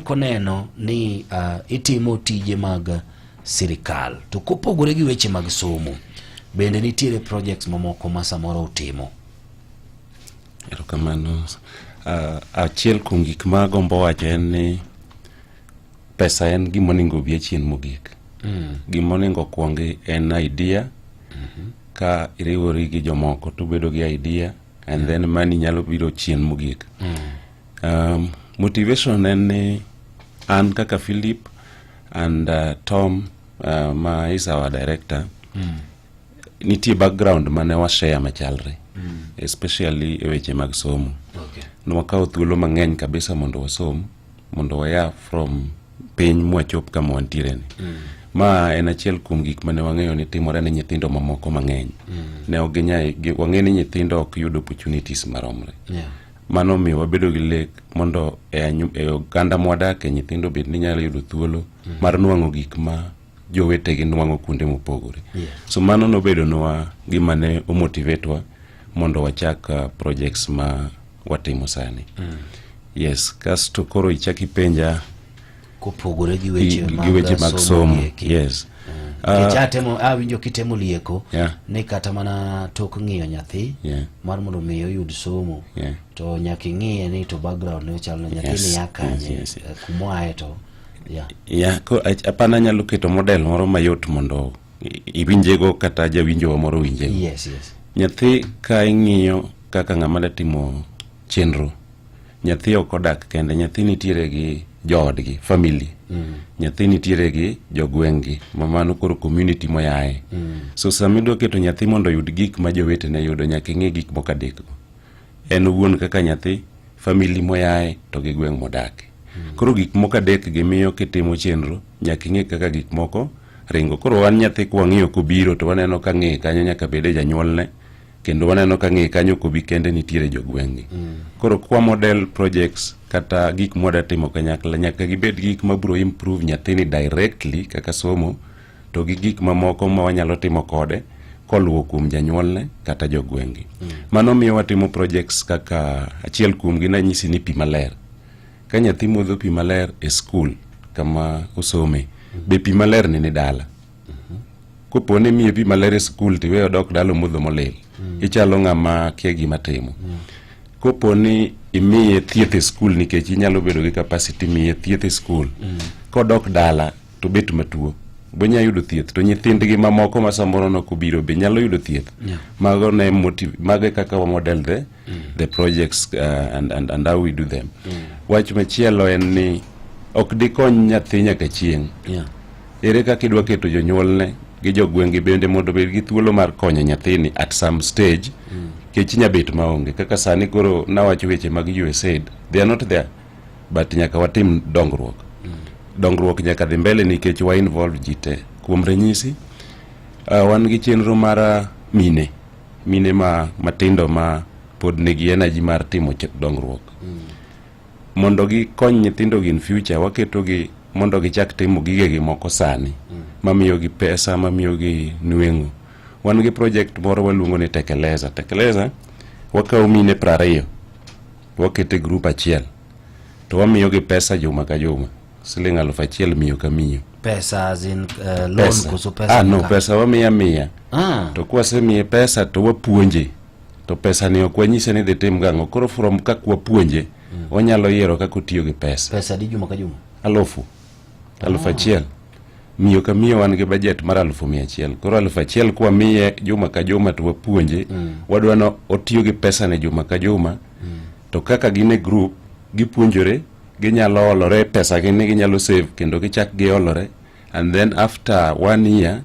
Achako neno ni itimo tije mag sirikal to kopogore gi weche mag somo, bende nitiere projects mamoko ma samoro utimo? Erokamano. Achiel kuom gik ma agombo wacho en ni pesa en gima onego obi achien mogik. Gima onego okuongi en idea. Ka iriwori gi jomoko to ubedo gi idea and then money nyalo biro chien mogik. Motivation en ni an kaka Philip and Tom ma is our director, nitie background mane washare machalre, especially e weche mag somo. Nwakawo thuolo mang'eny kabisa mondo wasom, mondo waya from piny mwachop kama wantiere ni. Ma en achiel kuom gik mane wang'eyo ni timore ne nyithindo mamoko mang'eny. Ne ok ginyal, wang'e ni nyithindo ok yud opportunities maromre. Mano omiyo wabedo gi lek mondo e oganda mwadake nyithindo bed ni nyalo yudo thuolo mar nwang'o gik ma jowetegi nwang'o kuonde mopogore. So mano nobedonwa gima ne omotivate wa mondo wachak projects ma watimo sani. Yes, kasto koro ichak ipenja kopogore gi weche gi weche mag somo. Gieki. Yes. Nikech atemo awinjo kitemo lieko ni kata mana tok ng'iyo nyathi mar mondo mi oyud somo to nyaka ing'iye ni to background ne ochal na nyathi ni ya kanye, kumoaye to yeah. Yeah, ko apana anyalo keto model moro mayot mondo iwinjego kata jawinjowa moro winjego. Yes. Nyathi ka ing'iyo kaka ng'ama da timo chenro, nyathi ok odak kende, nyathi nitiere gi joodgi, family. Nyathi nitiere gi jogweng'gi, ma mano koro community moyae. So sama idwa keto nyathi mondo oyud gik ma jowetene yudo, nyaka ing'i gik moko adekgo. En owuon kaka nyathi, family moyae, to gi gweng' modake. Koro gik moko adek gi miyo kitimo chenro, nyaka ing'e kaka gik moko ringo. Koro wan nyathi kwang'iyo kobiro to waneno ka ng'eye kanyo nyaka bede janyuolne, kendo waneno ka ng'eye kanyo kobi kende nitiere jogweng'gi. Koro kwa model projects kata gik mwada timo kanyakla nyaka gibed gik mabiro improve nyathini directly kaka somo, to gi gik mamoko ma wanyalo timo kode koluwo kuom janyuolne kata jogweng'gi. Mano miyo watimo projects kaka achiel kuomgi nanyisi ni pi maler. Ka nyathi modho pi maler e skul kama osome, be pi maler ni dala? Kopo ni imiye pi maler e skul to iweyo odok dala omodho molil, ichalo ng'ama kia gima timo. Kopo ni imiye thieth e skul nikech inyalo bedo gi capacity miye thieth e skul, kodok dala to bet matuo, bonya yudo thieth to nyithindgi mamoko ma samoro nok obiro be nyalo yudo thieth. Mago ne motive, mago e kaka wa model the projects and how we do them. Wach machielo en ni ok dikony nyathi nyaka chieng'. Ere kaka idwa keto jonyuolne gi jogweng'gi bende mondo obed gi thuolo mar konyo nyathini at some stage, kech nya bet maonge kaka sani koro nawacho weche mag USAID, they are not there, but nyaka watim dongruok. Dongruok nyaka dhi mbele nikech wa involve ji te. Kuom ranyisi, wan gi chenro mar mine ma matindo ma pod nigi energy mar timo dongruok mondo gikony nyithindo gi in future. Waketogi mondo gichak timo gigegi moko sani mamiyogi pesa, mamiyogi nweng'o. Wan gi project moro waluongo ni Tekeleza. Tekeleza, wakawo mine 20, waketo e group achiel to wamiyogi pesa juma ka juma, siling 1000 miyo ka miyo. Pesa as in loan? Pesa. Koso pesa? Ah, no. Maka? Pesa wamiya miya. To kwasemiye pesa to wapuonje, to pesa ni ok wanyise ni dhi tim gang'o. Koro from kaka wapuonje, onyalo yiero kaka otiyo gi pesa. Pesa di juma ka juma? 1000, 1000 miyo ka miyo. Wan gi budget mar 100,000. Koro 1000 kwamiye juma ka juma to wapuonje, wadwa no otiyo gi pesa ne juma ka juma. To kaka gin e group gipuonjore, ginyalo olore pesa gi ni ginyalo save kendo gichak giolore, and then after one year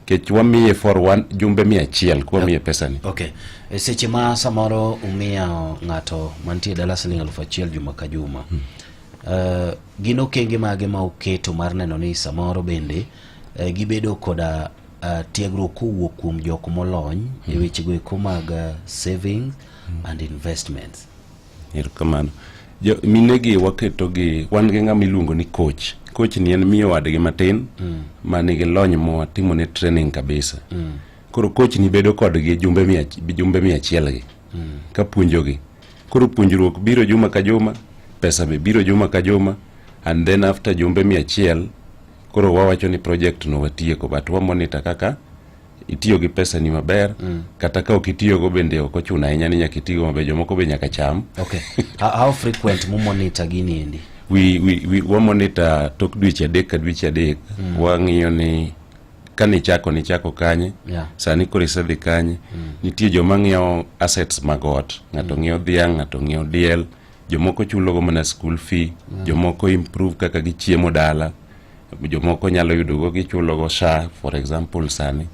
kech wamiye for one jumbe 100 kwamiye pesa ni. Okay. E seche ma samoro umiyo ng'ato mantie dala siling 1000 juma ka juma, gin okenge mage ma uketo mar neno ni samoro bende gibedo koda tiegruok kowuok kuom jok molony e wechego eko mag savings and investments? Erokamano. Jo minegi waketo gi, wan gi ng'ama iluongo ni coach. Coach ni en miyo wadgi matin ma nigi lony mwatimone training kabisa. Koro coach ni bedo kodgi jumbe 100 gi ka puonjogi. Koro puonjruok biro juma ka juma, pesa be biro juma ka juma. And then after jumbe 100 koro wawacho ni project no watieko, but wa monitor kaka itiyo gi pesa ni maber. Kata ka ok itiyogo bende ok ochuno ahinya ni nyaka itigo maber, jomoko be nyaka cham. Okay, how frequent mumonita gini endi? We wa monitor tok dweche 3 ka dweche 3. Wang'iyo ni kanichako nichako kanye, sani koro isedhi kanye. Nitie joma ng'iewo assets mag ot, ng'ato ng'iewo dhiang', ng'ato ng'iewo diel, jomoko chulogo mana school fee, jomoko improve kaka gichiemo dala, jomoko nyalo yudogo gichulogo SHA, for example, sani.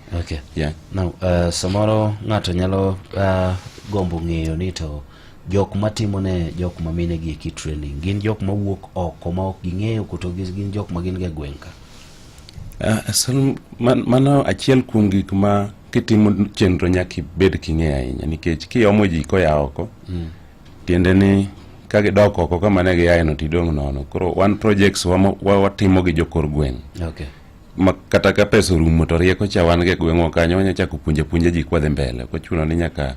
Yeah. Now, samoro ng'ato nyalo gombo ng'eyo ni to jok matimo ne jok ma mine gi eki training gin jok mawuok oko ma ok ging'eyo koto gin jok ma gin ga e gweng' ka? Mano achiel kuom gik ma kitimo chenro nyaka ibed king'eyo ahinya, nikech kiomo ji koya oko, tiende ni ka gidok oko kama ne giaye no tidong' nono. Koro wan projects watimo gi jokor gweng' ma kata ka pesa orumo to rieko cha wan go e gweng'wa kanyo, wanya chako puonjo apuonja ji kwadhi mbele. Ok ochuno ni nyaka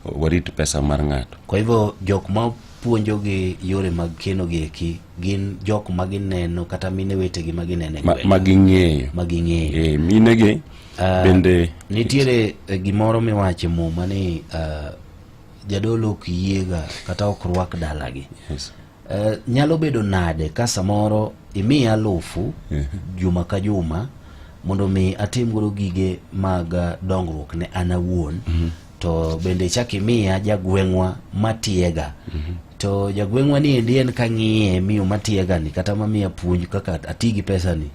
warit pesa mar ng'ato. Kwa hivyo jok ma puonjo gi yore mag keno gi eki gin jok ma gineno kata mine wetegi ma gineno e gweng' ma ging'eyo. Ma ging'eyo. E, minegi bende. Nitiere gimoro miwacho e Muma ni jadolo ok yiega kata ok rwak dalagi. Nyalo bedo nade ka samoro imiya 1000 juma ka juma mondo mi atim godo gige mag dongruok ne an awuon, to bende ichak imiya jagweng'wa matiega, to jagweng'wa ni endi en kang'iye miyo matiega ni kata mamiya puonj kaka ati gi pesa ni,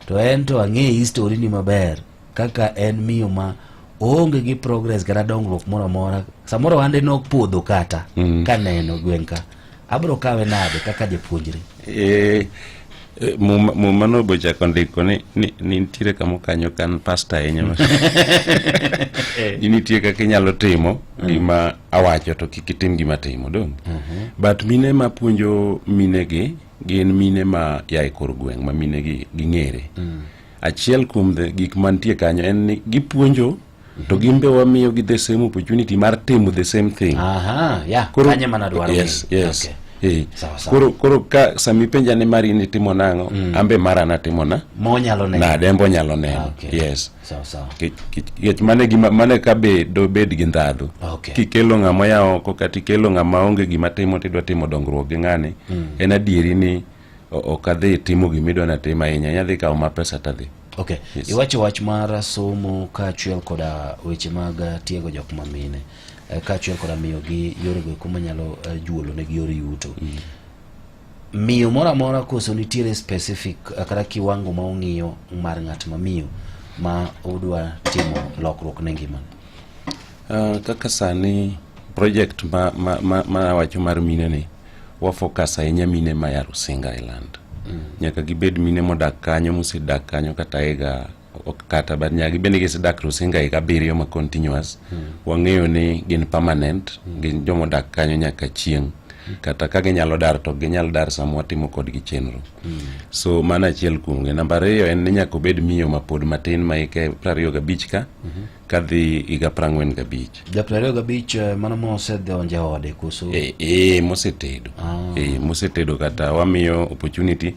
to en to ang'e history ni maber kaka en miyo ma oonge gi progress kata dongruok moro amora, samoro ohande nopodho kata kaneno gweng' ka, abro kawe nade kaka japuonjre? E, Muma nobochako ndiko ni nitiere kamo kanyo kan pasta ahinya ni nitie kaka inyalo timo gima awacho to kik itim gima atimo dong. But mine ma puonjo minegi gin mine ma ya e kor gweng' ma minegi ging'ere. Achiel kuom gik mantie kanyo en ni gipuonjo to gin be wamiyo gi the same opportunity mar timo the same thing. Aha, ya, kanye mana dwaro ng'eyo. Okay. Sawa, sawa. Koro ka sami penja ni mari ni timo nang'o, ambe mara natimo na monyalo neno. Nade embo nyalo neno. Okay. Yes. Sawa sawa. Nikech mane gima mane ka be dobed gi ndhadhu. Kikelo ng'ama oya oko kata ikelo ng'ama onge gima timo tidwa timo dongruok gi ng'ani, en adieri ni ok adhi timo gima idwa natim ahinya, inya dhi kawo ma pesa tadhi. Okay. Yes. Iwacho wach mar somo kaachiel koda weche mag tiego jok ma mine, kaachiel koda miyogi yorego eko manyalo juolo negi yor yuto. Miyo moro amora koso nitiere specific kata kiwango ma ung'iyo mar ng'at ma miyo ma udwa timo lokruok ne ngimane? Kaka sani project ma awacho mar mine ni wa focus ahinya mine ma ya Rusinga Island. Nyaka gibed mine modak kanyo, mosedak kanyo kata higa ok kata, but nyaka gibed ni gisedak Rusinga higa 7 ma continuous. Wang'eyo ni gin permanent, gin jomodak kanyo nyaka chieng'. Kata ka ginyalo dar to ok ginyal dar sama watimo kodgi chenro. So mano achiel kuomgi. Namba 2 en ni nyaka obed miyo mapod matin ma hike 25 ka kadhi higa 45. Ja 25, mano mosedonjo e ode koso? E, mosetedo. E, mosetedo kata wamiyo opportunity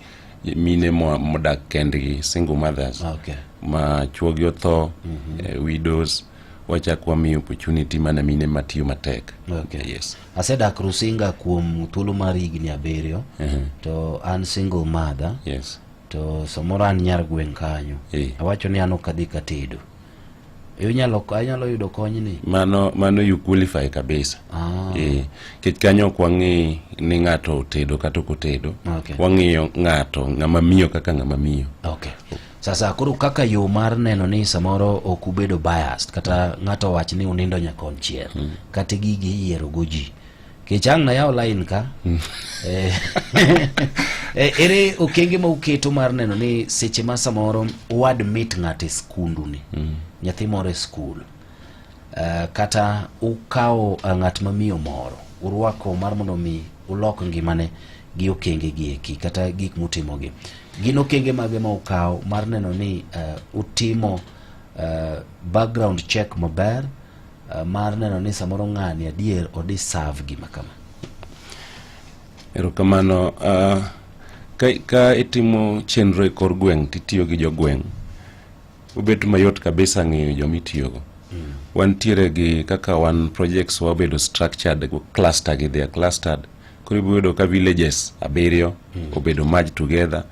mine modak kendgi, single mothers ma chuogi otho, widows, wachak wamiyo opportunity mana mine matiyo matek. Yes. Asedak Rusinga kuom thuolo mar higni 7 to an single mother. To samoro an nyar gweng' kanyo. Awacho ni an ok adhi katedo. Inyalo yudo kony ni? Mano you qualify kabisa. Nikech kanyo ok wang'i ni ng'ato otedo kata ok otedo. Wang'iyo ng'ato ng'ama miyo kaka ng'ama miyo. Okay. Sasa koro kaka yo mar neno ni samoro ok ubedo biased kata ng'ato owach ni unindo nyakonchiel kata gigi iyiero go ji. Kech ang' nayaw line ka. Ere okenge ma uketo mar neno ni seche ma samoro uadmit ng'ato e skundu ni, nyathi moro e skul, kata ukawo ng'at ma miyo moro urwako mar mondo mi ulok ngimane gi okenge gi eki kata gik mutimogi, gin okenge mage ma ukawo mar neno ni utimo background check maber, mar neno ni samoro ng'ani adier odi serve gima kama? Erokamano. Ka itimo chenro e kor gweng' titiyo gi jogweng', obet mayot kabisa ng'eyo joma itiyogo. Wantiere gi kaka wan projects wabedo structured, cluster gi, they are clustered. Koro ibiro yudo ka villages abiriyo obedo merged together.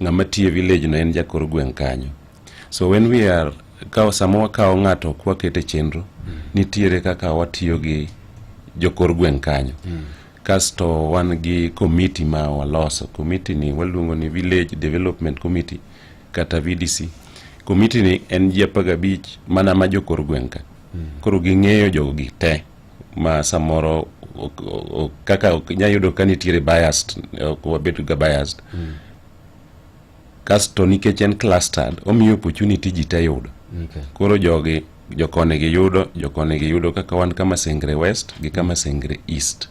Ng'ama tiyo e village no en jakor gweng' kanyo. So when we are kawo, sama wakawo ng'ato kwakete chenro, nitiere kaka watiyo gi jokor gweng' kanyo. Kasto wan gi committee ma waloso. Committee ni waluongo ni Village Development Committee kata VDC. Committee ni en ji 15 mana ma jokor gweng' ka. Koro ging'eyo jogi te ma samoro kaka ok inyal yudo ka nitiere biased, ok wabed ga biased. Kasto nikech en clustered, omiyo opportunity ji te yudo. Koro jogi jokoni gi yudo, jokoni gi yudo, kaka wan Kamasengre West gi Kamasengre East.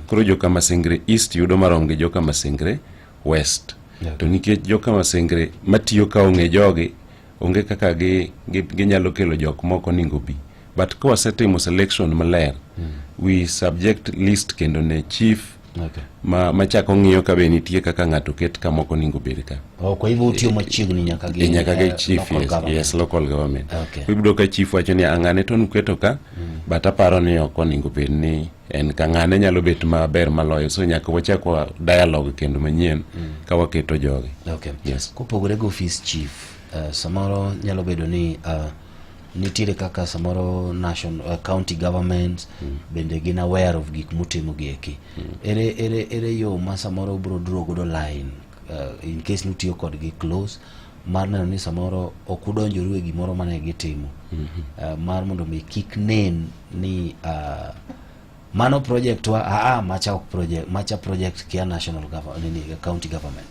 Koro jo Kamasengre East yudo marom gi jo Kamasengre West. To nikech jo Kamasengre matiyo ka ong'e jogi, onge kaka ginyalo kelo jok moko onego bi. But ka wasetimo selection maler, we subject list kendo ne chief ma machako ng'iyo ka be nitie kaka ng'ato ket kamoko onego bed ka. Oh, kwa hivyo utiyo machiegni nyaka gi E, nyaka gi chief, local yes, government. Yes, local government. Ibiro ka chief wacho ni ang'ane to nuketo ka, but aparo ni ok onego bed ni en ka, ng'ane nyalo bet maber maloyo, so nyaka wachak wa dialogue kendo manyien ka waketo jogi. Yes. Kopogore gi office chief, samoro nyalo bedo ni nitiere kaka samoro national, county governments bende gin aware of gik mutimo gi eki. Ere yo ma samoro ubiro draw godo line, in case nutiyo kodgi close, mar neno ni samoro ok udonjoru e gimoro mane gitimo, mar mondo mi kik nen ni mano project wa, macha ok project, macha project kia national government, nini, county government?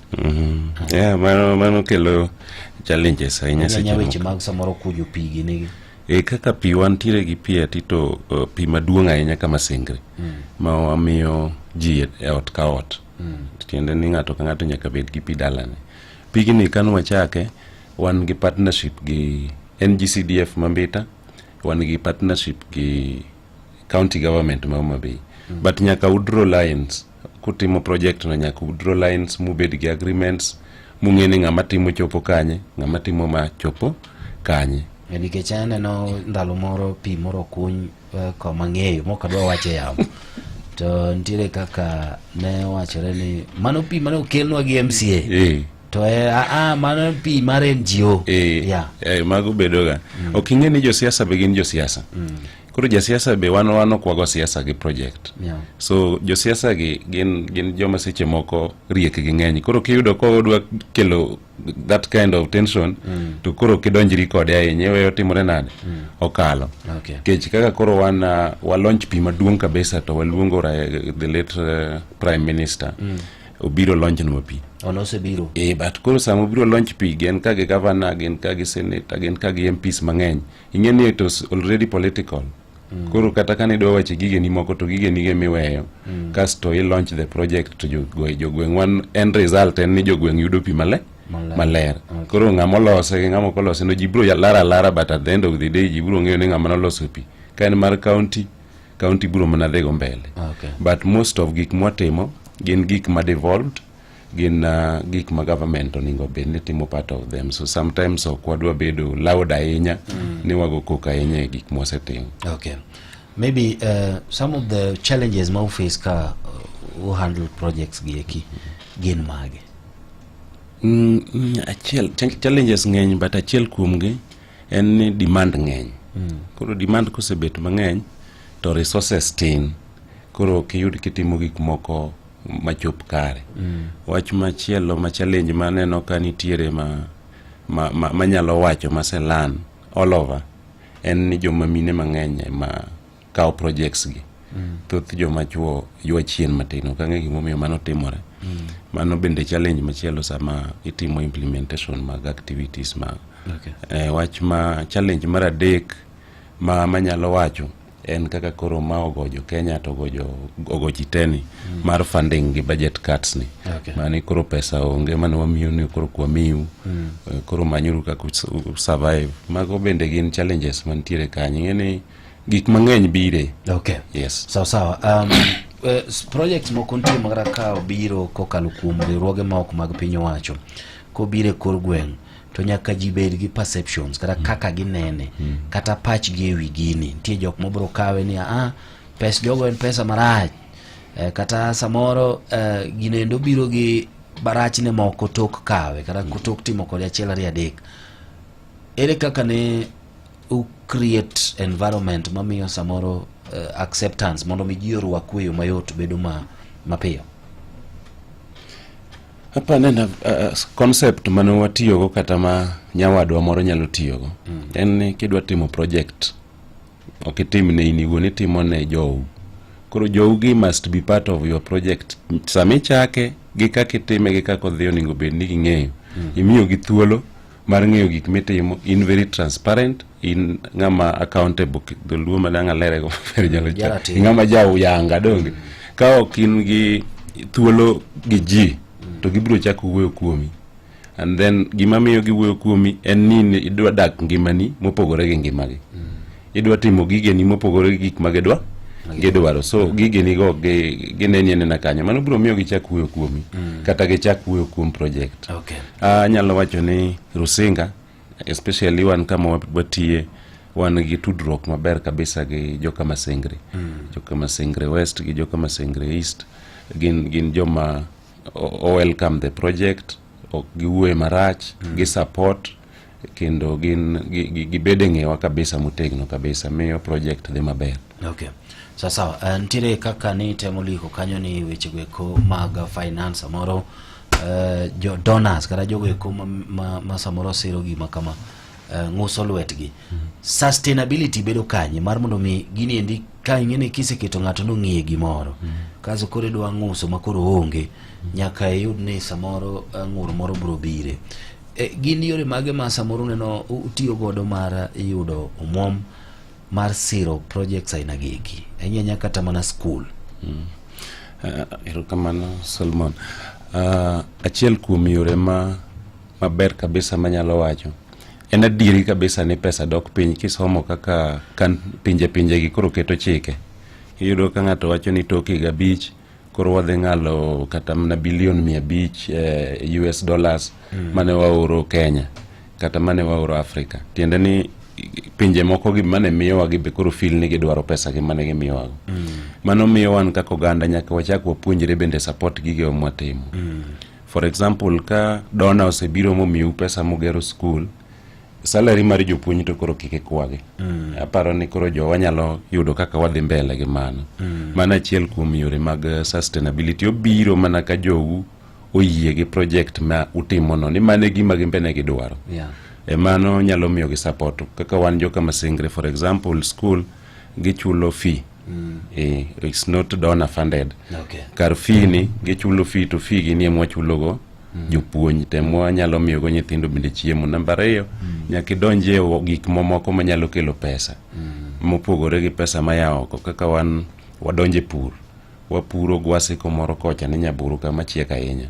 Yeah, mano kelo challenges ahinya nya seche weche moko. Mag samoro kunyo pi gi nigi. E kaka pi, wantiere gi pi ati to pi maduong' ahinya Kamasengre ma wamiyo ji e ot ka ot. Tiende ni ng'ato ka ng'ato nyaka bed gi pi dalane. Pigni kane wachake, wan gi partnership gi NGCDF Mambita, wan gi partnership gi county government ma Homa Bay. But nyaka udraw lines kutimo project no, nyaka udraw lines mubed gi agreements mung'e ni ng'ama timo chopo kanye, ng'ama timo ma chopo kanye. Nikech aneno ndalo moro pi moro okuny koma ng'eyo mok adwa wacho e yamo, to nitiere kaka ne wachore ni mano pi mane okelnwa gi MCA to mano pi mar NGO. Mago bedoga. Ok ing'e ni josiasa be gin josiasa. Koro jasiasa be wan ok wago siasa gi project. So josiasa gi gin joma seche moko riek gi ng'eny. Koro kiyudo ka odwa kelo that kind of tension, to koro kidonjri kode ahinya, iweyo timore nade? Okalo. Kech kaka koro wan wa launch pi maduong' kabisa, to waluongo the late prime minister obiro launch nwa pi. Ono osebiro. E, but koro sama obiro launch pi, gin ka gi governor, gin ka gi senator, gin ka gi MPs mang'eny. Ing'e ni it was already political. Koro kata kane idwa wacho gigeni moko, to gigeni ge miweyo. Kasto i launch the project to jogweng' wan end result en ni jogweng' yudo pi maler. Maler. Maler. Koro ng'ama olose gi ng'ama ok olose no, ji biro lar alara, but at the end of the day ji biro ng'eyo ni ng'ama noloso pi. Ka en mar county, county biro mana dhigo mbele. But most of gik mwatimo gin gik ma devolved, gin gik ma government onego bed ni timo part of them, so sometimes ok wadwa bedo loud ahinya ni wago koko ahinya e gik mwasetimo. Okay. Maybe some of the challenges ma uface ka u handle projects gi eki gin mage? Achiel challenges ng'eny, but achiel kuomgi en ni demand ng'eny. Koro demand kosebet mang'eny to resources tin, koro ok iyud kitimo gik moko machop kare. Wach machielo ma challenge maneno ka nitiere ma manyalo wacho maselan all over en ni joma mine mang'eny ema kawo projects gi. Thoth joma chuo ywa chien matin. Ok ang'e gimomiyo mano timore. Mano bende challenge machielo sama itimo implementation mag activities ma wach ma challenge mar adek ma manyalo wacho en kaka koro ma ogo jo Kenya to ogo ji te ni mar funding gi budget cuts ni. Mani koro pesa onge mane wamiyo ni koro kwamiu. Koro manyuru kaka survive. Mago bende gin challenges mantiere kanyo. Ing'e ni gik mang'eny bire. Yes. Sawa sawa. Projects moko nitie ma kata ka obiro kokalo kuom riwruoge ma ok mag piny owacho, kobiro e kor gweng' to nyaka ji bed gi perceptions kata kaka ginene, kata pachgi e wi gini. Nitie jok mobiro kawe ni ah, pes jogo en pesa marach, kata samoro gino endo biro gi barachne moko tok kawe kata tok timo kode achiel ariyo adek. Ere kaka ne u create environment mamiyo samoro acceptance mondo mi ji orwak e yo mayot bedo ma mapiyo? Apa neno concept mane watiyogo kata ma nyawadwa moro nyalo tiyogo en ni kidwa timo project, ok itim ne in iwuon, itimo ne jou. Koro jou gi must be part of your project sama ichake, gi kaka itime, gi kaka odhi. Onego bed ni ging'eyo, imiyogi thuolo mar ng'eyo gik mitimo. In very transparent, in ng'ama accountable. Dholuo ma dang' alerego maber nyalo Jaratiro. Ng'ama jauyanga donge. Ka ok in gi thuolo gi ji, to gibiro chako wuoyo kuomi, and then gima miyo giwuoyo kuomi en ni in idwa dak ngimani mopogore gi ngimagi, idwa timo gigeni mopogore gi gik ma gidwa gidwaro. So gigeni go gineni anena kanyo, mano biro miyo gichak wuoyo kuomi kata gichak wuoyo kuom project. Anyalo wacho ni Rusinga especially, wan kama watiye, wan gi tudruok maber kabisa gi joka Masengre, joka Masengre West gi joka Masengre East. Gin joma o welcome the project, ok giwuoye marach, gi support, kendo gin gibede ng'ewa kabisa motegno kabisa, miyo project dhi maber. Okay, sawa sawa. Nitiere kaka ni temo liko kanyo ni wechego eko mag finance, samoro jo donors kata jogo eko ma samoro siro gima kama ng'uso lwetgi. Sustainability bedo kanye mar mondo mi gini endi ka ing'e ni kiseketo ng'ato nong'iye gimoro, kaso koro idwa ng'uso ma koro onge, nyaka iyud ni samoro ng'ur moro biro bire. Gin yore mage ma samoro uneno utiyo godo mar yudo omwom mar siro projects aina gi eki, ahinya ahinya kata mana school? Erokamano, Solomon. Achiel kuom yore ma maber kabisa manyalo wacho en adieri kabisa ni pesa dok piny kisomo kaka kan pinje pinje gi koro keto chike. Iyudo ka ng'ato wacho ni tok higa 5 koro wadhi ng'alo kata mana bilion 500 US dollars mane waoro Kenya kata mane waoro Africa. Tiende ni pinje moko gi mane miyowa gi be koro feel ni gidwaro pesa gi mane gimiyowago. Mano miyo wan kaka oganda nyaka wachak wapuonjre bende support gigewa mwatimo. For example, ka donor osebiro momiyou pesa mogero school, salary mar jopuonj to koro kik ikwagi. Aparo ni koro jowa nyalo yudo kaka wadhi mbele gi mano. Mano achiel kuom yore mag sustainability. Obiro mana ka jou oyie gi project ma utimono, ni mano e gima gin be ne gidwaro. E mano nyalo miyo gi support. Kaka wan joka Masengre, for example, school gichulo fee. It's not donor funded. Kar fee ni gichulo fee, to fee gi ni ema wachulogo jopuonj, to ema wanyalo miyogo nyithindo bende chiemo. Namba 2, nyaka idonj e gik mamoko manyalo kelo pesa mopogore gi pesa maya oko. Kaka wan wadonjo e pur, wapuro gwasi kumoro kocha ni Nyaburu kama chiek ahinya,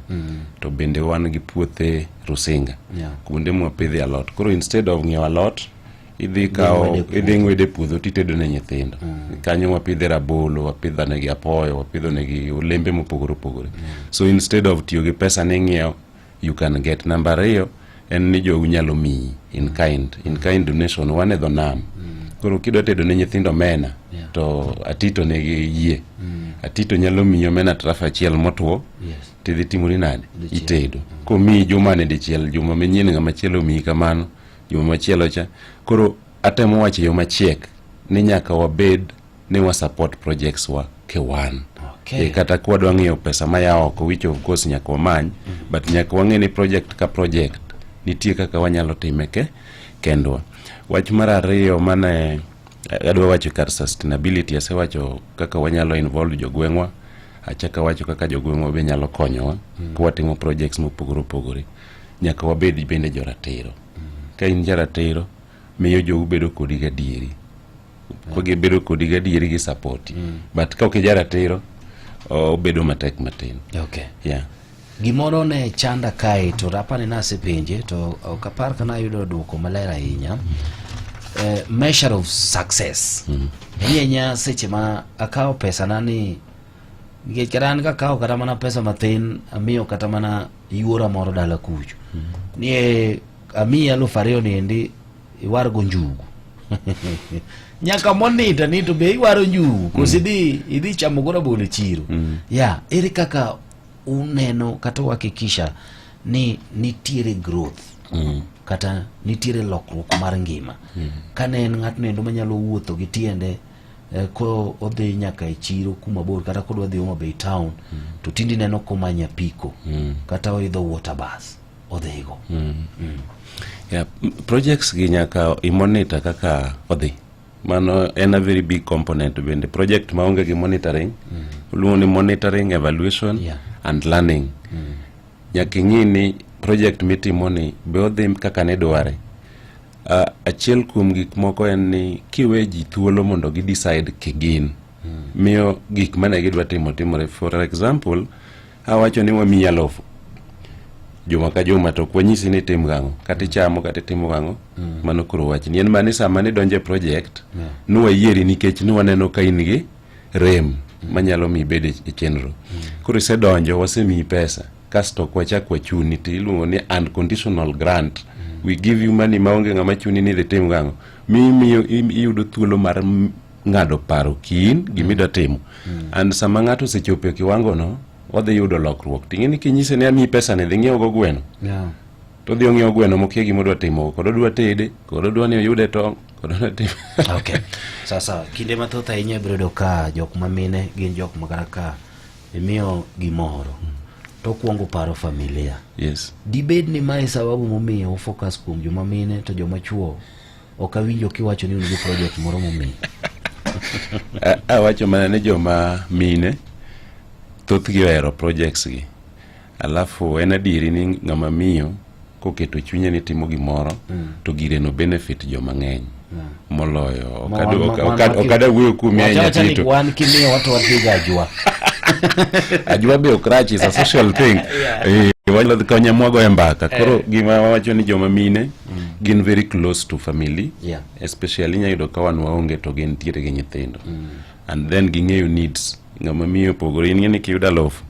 to bende wan gi puothe Rusinga kuonde mwapidhe alot. Koro instead of ng'iewo alot, idhi kawo ng'wede puodho. Idhi ng'wede puodho titedo ne nyithindo. Kanyo wapidhe rabolo, wapidho negi apoyo, wapidho negi olembe mopogore opogore. So instead of tiyo gi pesa ni ng'iewo, you can get. Namba 2 en ni jou nyalo miyi in kind, in kind donation. Wan e dho nam, koro kidwa tedo ne nyithindo omena, to atito nigi yie, atito nyalo miyi omena traf achiel motwo, tidhi timori nade? Dichiel. Itedo komiyi jumani dichiel, juma manyien ng'ama chielo omiyi kamano, juma machielo cha. Koro atemo wacho e yo machiek ni nyaka wabed ni wa support projects wa kewan. E, kata kwadwa ng'iyo pesa maya oko, which of course nyaka wamany, but nyaka wang'e ni project ka project nitie kaka wanyalo time ke kendwa. Wach mar ariyo mane adwa wacho kar sustainability, asewacho kaka wanyalo involve jogweng'wa, achako awacho kaka jogweng'wa be nyalo konyowa ka watimo projects mopogore opogore. Nyaka wabed bende joratiro. Ka in jaratiro, miyo jou bedo kodi gadieri. Ka gibedo kodi gadieri, gi support. But ka ok ijaratiro, obedo matek matin. Gimoro ne chanda kae to apani nasepenje to ok apar ka nayudo duoko maler ahinya. Measure of success. Ahinya ahinya seche ma akawo pesa na ni Nikech kata an kakawo kata mana pesa mathin amiyo kata mana yuora moro dala kucho. Ni e amiyi 2000 niendi iwargo njugu. Nyaka monitor ni to be iwaro njugu koso idhi chamo go rabolo e chiro. Ya, ere kaka uneno kata uhakikisha ni nitiere growth kata nitiere lokruok mar ngima kane en ng'atno endo manyalo wuotho gi tiende ko odhi nyaka e chiro kuma bor kata kodwa dhi Homa Bay town to tinde ineno komanyo apiko kata oidho water bus odhigo. Yeah, projects gi nyaka imonitor kaka odhi. Mano en a very big component bende. Project maonge gi monitoring, iluongo ni monitoring, evaluation and learning. Nyaka ing'i ni project mitimo ni be odhi kaka ne dware. Achiel kuom gik moko en ni kiwe ji thuolo mondo gi decide kigin, miyo gik mane gidwa timo timore. For example, awacho ni wamiyi alufu juma ka juma to ok wanyisi ni tim gang'o kata ichamo kata itimo gang'o, mano koro wachni en mani sama nidonjo e project nwayieri nikech nwaneno ka in gi rem manyalo miyi ibed e chenro. Koro isedonjo, wasemiyi pesa kasto ok wachak wachuni to iluongo ni unconditional grant. We give you money maonge ng'ama chuni ni idhi tim gang'o. Miyo iyudo thuolo mar ng'ado paro kiin gimidwa timo. And sama ng'ato osechopo e kiwango no, odhi yudo lokruok. Ting'e ni kinyise ni amiyi pesa ni dhi ng'iew go gweno. To odhi ong'iewo gweno mokia gima odwa timo kod odwa tede, kod odwa ni oyude tong', kod odwa timo. Okay. Sasa kinde mathoth ahinya ibiro yudo ka jok ma mine gin jok ma kata ka imiyo gimoro to okuongo paro familia. Dibed ni mae sababu momiyo focus kuom joma mine to joma chuo ok awinjo kiwacho ni un gi project moro momiyo. Awacho mana ni joma mine thothgi ohero projects gi. Alafu en adieri ni ng'ama miyo koketo chunye ni timo gimoro to gireno benefit joma ng'eny moloyo. Ok adwa wuoyo kuomi ahinya. Wacha ni Tito. Wan kimiyo wato wadhi ga ajwa. Ajwa be ok rach, is a social thing. Wanyalo konya mwagoye mbaka. Koro gima wawacho ni joma mine gin very close to family. Especially inya yudo ka wan waonge to gin ntiere gi nyithindo. And then ging'eyo needs. Ng'ama miyo opogore. In ing'e ni kiyudo alufu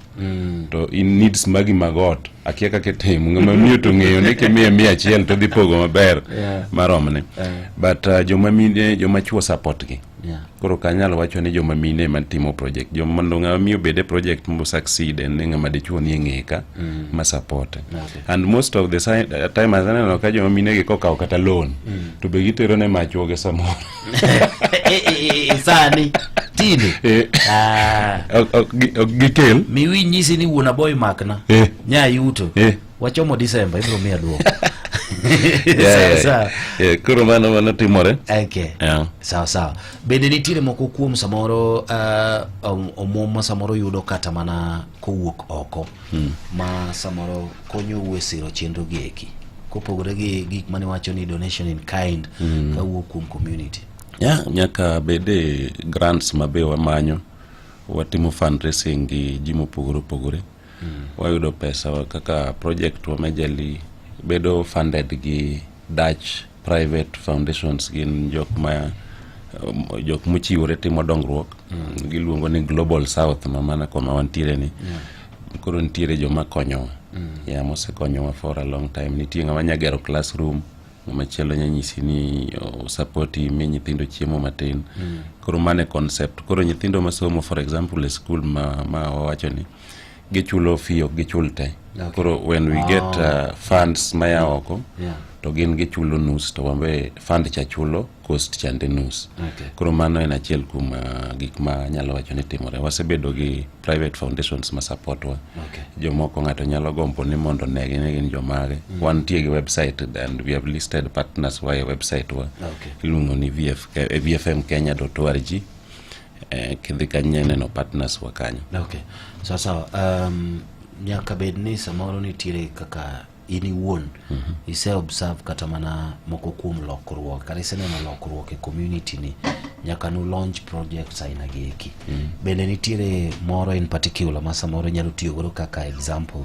to in needs magi mag ot akia kaka itimo. Ng'ama miyo to ng'eyo ni kimiye 100 to dhi pogo maber maromne. But joma mine, joma chuo support gi. Koro ok anyal wacho ni joma mine ema timo project. Joma mondo ng'ama miyo obed e project mo succeed en ni ng'ama dichuo nie ng'eye ka ma support. And most of the time aseneno ka joma mine gi kokawo kata loan to be gitero ne machuoge samoro. Sani tinde. Ok gikel. Miwi nyisi ni wuon aboy makna. Nya yuto. Wachomo December ibiro miya duoko. Sawa. Yeah, koro mano timore. Sawa sawa. Bende nitiere moko kuom samoro omuom ma samoro yudo kata mana kowuok oko ma samoro konyou e siro chenro gi eki kopogore gi gik mane wacho ni donation in kind kawuok kuom community. Yeah, nyaka bede grants ma be wamanyo, watimo fundraising gi ji mopogore opogore. Wayudo pesa kaka project wa majorly bedo funded gi Dutch private foundations, gin jok ma jok mochiwore timo dongruok. Giluongo ni Global South ma mana koma wantiere ni. Koro nitiere joma konyowa. Yeah, mosekonyowa for a long time. Nitie ng'ama nya gero classroom, ng'ama chielo nya nyisi ni support mi nyithindo chiemo matin. Koro mano e concept. Koro nyithindo masomo for example e school ma wawacho ni gichulo fee ok gichul te. Koro when we get funds maya oko to gin gichulo nus to wambe fund cha chulo cost chande nus. Koro mano en achiel kuom gik ma anyalo wacho ni timore. Wasebedo gi private foundations ma support wa. Jomoko ng'ato nyalo gombo ni mondo onegi ni gin jomage. Wantie gi website and we have listed partners wa e website wa. Iluongo ni vfmkenya.org. Kidhi kanyo neno partners wa kanyo. Okay. Sawa sawa. Nyaka bed ni samoro nitiere kaka in iwuon ise observe kata mana moko kuom lokruok kata iseneno lokruok e community ni nyaka nu launch projects aina gi eki. Bende nitiere moro in particular ma samoro inyalo tiyo godo kaka example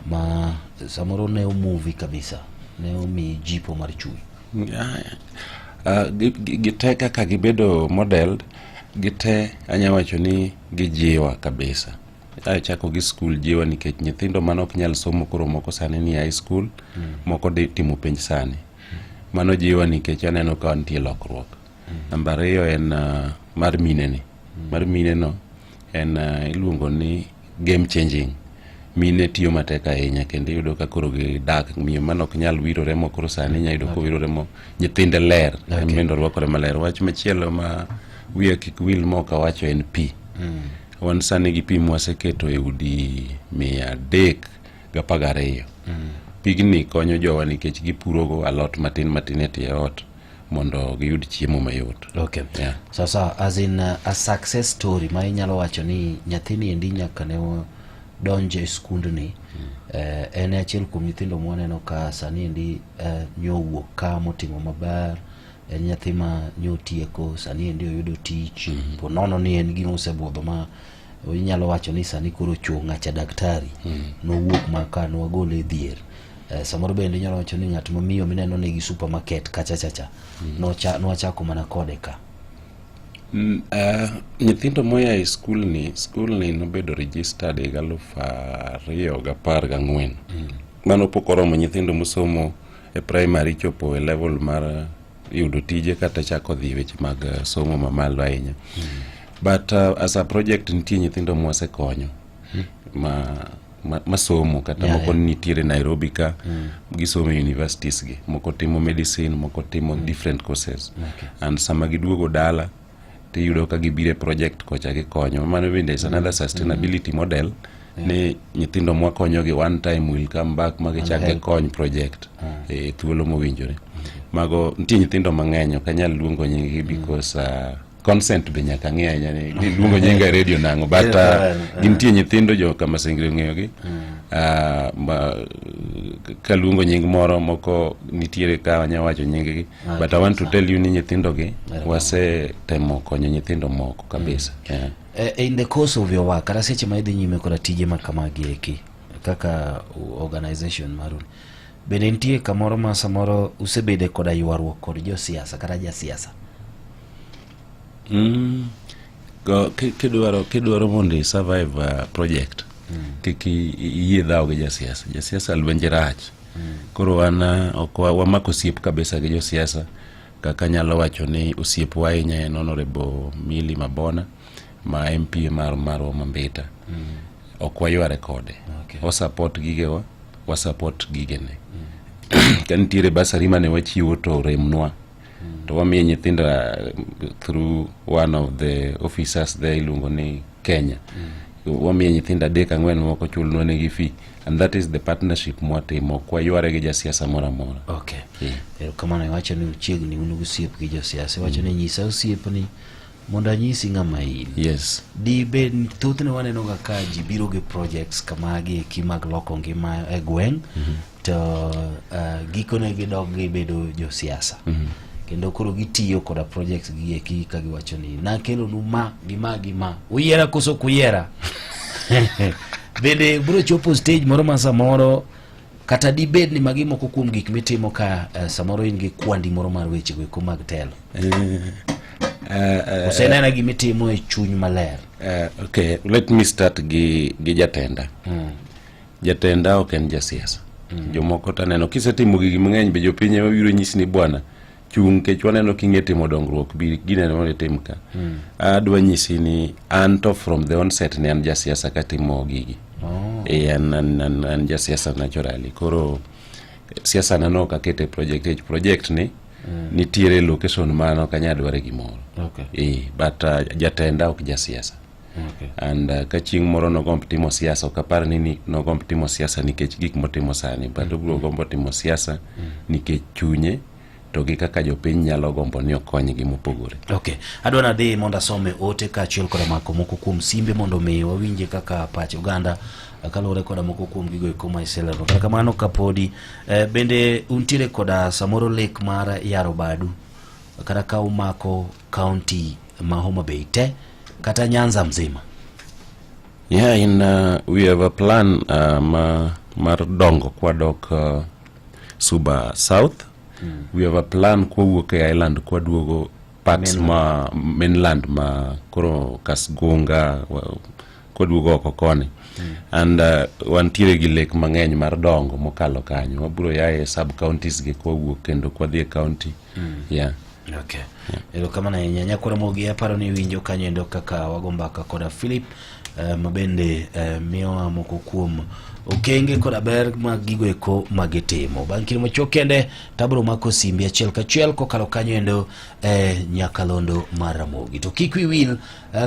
ma samoro ne omuvi kabisa, ne omiyi jipo mar chuny? Gite kaka gibedo modeled. Gite anya wacho ni gijiwa kabisa. Achako gi skul jiwa nikech nyithindo mane ok nyal somo koro moko sani ni high school, moko dhi timo penj sani. Mano jiwa nikech aneno ka nitie lokruok. Namba 2 en mar mine ni. Mar mine no en iluongo ni game changing. Mine tiyo matek ahinya kendo iyudo ka koro gidak miyo mane ok nyal wirore mo koro sani inya yudo kowiro remo, nyithinde ler, en bende orwakore maler. Wach machielo ma wiya kik wil ma ok awacho en pi. Wan sani gi pi mwaseketo e udi 312. Pigni konyo jowa nikech gipurogo alot matin matin e tie ot mondo giyud chiemo mayot. Okay. Yeah. Sasa as in a success story ma inyalo wacho ni nyathini endi nyaka ne donjo e skundni, en achiel kuom nyithindo mwaneno ka sani endi nyowuok ka motimo maber, en nyathi ma nyotieko sani endi oyudo tich, po nono ni en gima osebudho ma inyalo wacho ni sani koro chuo ng'acha daktari, nowuok ma ka nwagole e dhier. Samoro bende inyalo wacho ni ng'at mamiyo mineno nigi supermarket kacha chacha, nwachako mana kode ka. Nyithindo moya e skul ni, skul ni nobedo registered higa 2014. Mano pok oromo nyithindo mosomo e primary chopo e level mar yudo tije kata chako dhi weche mag somo mamalo ahinya. But as a project nitie nyithindo mwasekonyo ma somo kata moko nitiere Nairobi ka, gisomo e universities gi, moko timo medicine, moko timo different courses. And sama giduogo dala tiyudo ka gibiro e project kocha gikonyo. Mano bende is another sustainability model ni nyithindo mwakonyogi one time will come back ma gichak gikony project e thuolo mowinjore. Mago nitie nyithindo mang'eny, ok anyal luongo nying gi because consent be nyaka ng'i ahinya ni luongo nyinga e radio nang'o, but gintie nyithindo jo kama Sengre ong'eyogi. Kaluongo nying moro moko nitiere ka anya wacho nying gi, but I want to tell you ni nyithindo gi wasetemo konyo nyithindo moko kabisa. Yeah. In the course of your work, kata seche ma idhi nyime koda tije ma kamagi eki kaka organization maru, bende nitie kamoro ma samoro usebede koda ywaruok kod josiasa kata jasiasa? Kidwaro mondo i survive project, kik iyie dhawo gi jasiasa. Jasiasa lwenje rach. Koro wan ok wamako osiep kabisa gi josiasa. Kaka anyalo wacho ni osiepwa ahinya en Honorable Millie Mabona ma MP marwa Mambita. Ok wayware kode. O support gigewa, wa support gigene. Ka nitiere basari mane wachiwo to remnwa, to wamiyo nyithindo through one of the officers there iluongo ni Kenya. Wamiyo nyithindo 3 4 moko chulnwa negi fee, and that is the partnership mwatimo. Ok wayware gi jasiasa moro amora. Okay. Yeah. Erokamano. Iwacho ni uchiegni un gi osiep gi josiasa. Iwacho ni nyisa osiepni mondo anyisi ng'ama in. Yes. Di bed thothne waneno ga ka ji biro gi projects kamagi eki mag loko ngima e gweng', to gikone gidok gibedo josiasa. Kendo koro gitiyo koda projects gi eki ka giwacho ni nakelonu ma gi ma gi ma, uyiera koso ok uyiera? Bende biro chopo stage moro ma samoro kata dibed ni magi moko kuom gik mitimo ka samoro in gi kwandi moro mar weche go eko mag telo? Osenena gimitimo e chuny maler. Okay, let me start gi jatenda. Jatenda ok en jasiasa. Jomoko taneno kisetimo gigi mang'eny be jopiny ema biro nyisi ni bwana chung' nikech waneno king'e timo dongruok bi gineno mondo itim ka. Adwa nyisi ni an to from the onset ne an jasiasa katimo gigi. An jasiasa naturally. Koro siasa na no ok akete project, nikech project ni nitiere location mano ok anyal dware gimoro. But jatenda ok jasiasa. And ka chieng' moro nogomb timo siasa, ok apar ni nogomb timo siasa nikech gik motimo sani, but obiro gombo timo siasa nikech chunye to gi kaka jopiny nyalo gombo ni okonygi mopogore. Okay. Adwa nadhi mondo asome ote kaachiel koda mako moko kuom simbe mondo mi wawinje kaka pach oganda kaluwore koda moko kuom gigo eko ma iselero. Kata kamano kapodi bende untiere koda samoro lek mar yaro badu kata ka umako county ma Homa Bay te kata Nyanza mzima? Yeah, we have a plan mar dongo kwadok Suba South. We have a plan kwawuok e island kwaduogo Parts ma mainland ma koro Kasgunga koduogo oko koni. And wantiere gi lek mang'eny mar dongo mokalo kanyo. Wabiro yaye sub counties gi kwawuok kendo kwadhi e county. Yeah. Okay. Erokamano ahinya. Nyakwara Mogi, aparo ni iwinjo kanyo endo kaka wago mbaka koda Philip ma bende miyowa moko kuom okenge koda ber mag gigo eko ma gitimo. Bang' kinde machuok kende tabro mako simbi achiel kachiel kokalo kanyo endo e nyakalondo mar Ramogi. To kik wi wil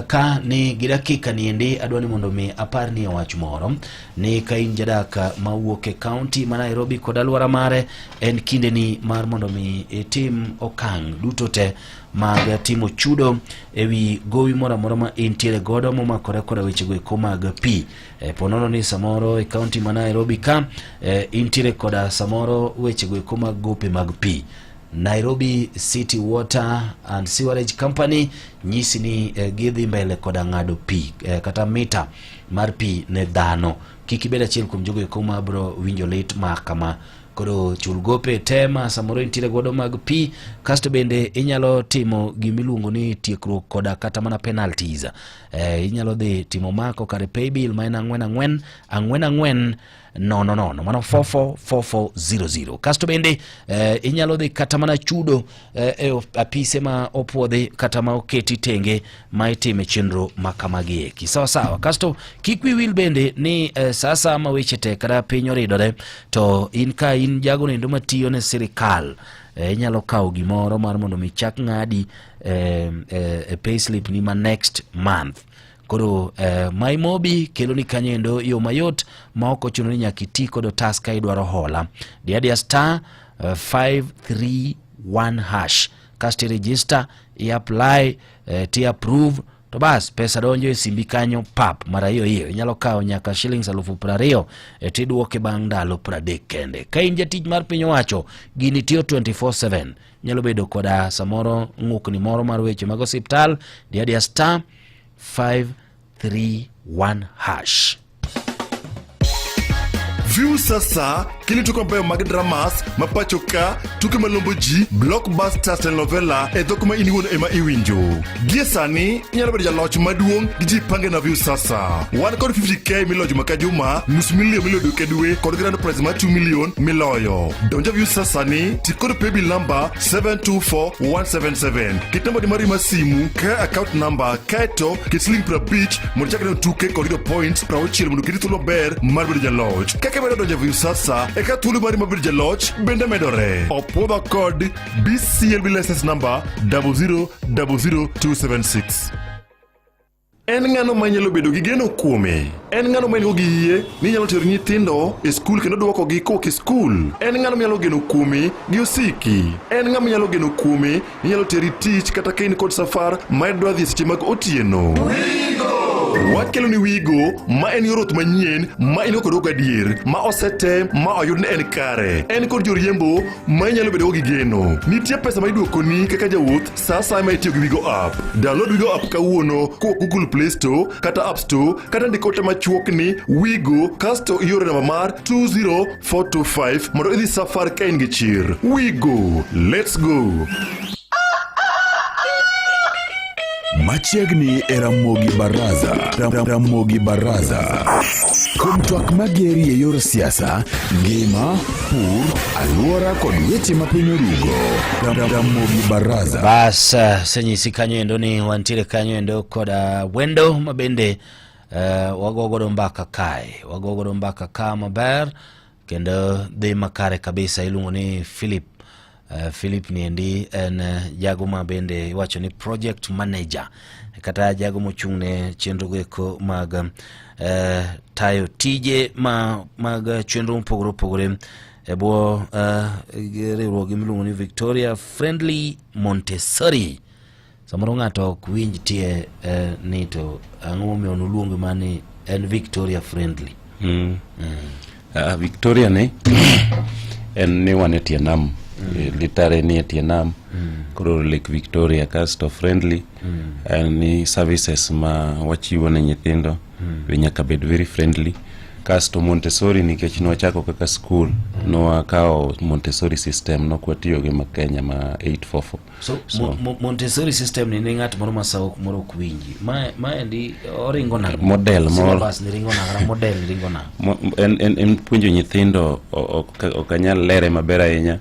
ka ni gi dakika niendi adwa ni mondo mi apar ni wach moro ni ka in jadak ma wuok e kaunti ma Nairobi kod alwora mare en kindeni mar mondo mi itim okang' duto te mag timo chudo e wi gowi moro amora ma intiere godo momakore koda wechego eko mag pi. E, ponono ni samoro e kaunti ma Nairobi ka e, intiere koda samoro wechego eko mag gope mag pi. Nairobi City Water and Sewerage Company nyisi ni eh, gidhi mbele koda ng'ado pi eh, kata mita mar pi ne dhano. Kik ibed achiel kuom jogo eko ma bro winjo lit ma kama. Koro chul gope te ma samoro intiere godo mag pi, kasto bende inyalo timo gimiluongo ni tiekruok koda kata mana penalties. Eh, inyalo dhi timo ma kokalo e paybill ma en 4 4 4 4 nono nono mano 444400 kasto bende eh, inyalo dhi kata mana chudo eh, e apise ma opuodhi kata ma oketi tenge ma itime chenro ma kamagi eki sawa sawa kasto kik wi wil bende ni eh, sa asaya ma weche tek kata piny oridore to in ka in jago nendo matiyo ne sirikal eh, inyalo kawo gimoro mar mondo mi chak ng'adi eh, eh, e payslip ni ma next month. Koro MyMobi kelo ni kanyo endo yo mayot ma ok ochuno ni nyaka iti kod otas ka idwaro hola. Di adiya star 531 hash kasto i register, i apply, ti approve to bas pesa donjo e simbi kanyo pap mara hiyo hiyo. Inyalo kawo nyaka shillings 20,000 tidwoke bang' ndalo 30 kende. Ka in jatich mar piny owacho, gini tiyo 24/7. Nyalo bedo koda samoro ng'ukni moro mar weche mag osiptal, di adiya star 531 hash. View sasa kili tuke mabeyo mag dramas ma pacho ka, tuke malombo ji, blockbusters, telenovela e dhok ma in iwuon ema iwinjo. Gie sani inyalo bedo jaloch maduong' gi Jipange na View sasa. Wan kod 50k miloyo juma ka juma, nus milion miloyo dwe ka dwe kod grand prize mar 2 million miloyo. Donjo View sasa ni ti kod paybill number 724177. Ket namba ni mari mar simu kaka account number kaeto ket siling 50 mondo ichak neno tuke kod yudo points 60 mondo oketi thuolo maber mar bedo jaloch. Kaka imedo donjo e Viusasa e ka thuolo mari mar bedo jaloch bende medore. Opwodhwa kod BCLB license number 0000276. En ng'ano ma inyalo bedo gi geno kuome? En ng'ano ma in-go gi yie ni inyalo tero nyithindo e skul kendo dwokogi kowuok e skul? En ng'ano minyalo geno kuome gi osiki? En ng'ama inyalo geno kuome ni inyalo teri tich kata ka in kod safar ma idwa dhi e seche mag otieno? Wakelo ni Wigo ma en yor wuoth manyien ma in go kod gadier ma osetem ma oyud ni en kare. En kod joriembo ma inyalo bedogo gi geno. Nitie pesa ma iduokoni kaka jawuoth sa asaya ma itiyo gi Wigo app. Download Wigo app kawuono kowuok Google Play Store kata App Store kata ndik ote machuok ni Wigo kasto ioro namba mar 20425 mondo idhi safar ka in gi chir. Wigo, let's go! Machiegni e Ramogi Baraza. Ramogi Baraza. Kuom twak mageri e yor siasa, ngima, pur, alwora kod weche ma piny orugo. Ramogi Baraza. Bas, senyisi kanyo endo ni wantiere kanyo endo koda wendo ma bende wago godo mbaka kae. Wago godo mbaka ka maber kendo dhi makare kabisa iluongo ni Philip. Philip niendi en jago ma bende iwacho ni project manager kata jago mochung' ne chenro eko mag tayo tije mag chenro mopogore opogore e bwo riwruok miluongo ni Victoria Friendly Montessori. Samoro ng'ato ok winj tie ni to ang'o momiyo noluonge ma ni en Victoria Friendly. Victoria ni en ni wan e tie nam. Litare ni e tie nam. Koro Lake Victoria kasto friendly en ni services ma wachiwo ne nyithindo be nyaka bed very friendly. Kasto Montessori nikech nwachako kaka skul, nwakawo Montessori system, nokwatiyo gi ma Kenya ma 844. So, So- Montessori system ni ne ng'at moro ma saok moro ok winji. Ma maendi oringo nang'o? Model moro. Syllabus ni ringo nang'o? Model ni ringo nang'o? En puonjo nyithindo ok anyal lere maber ahinya,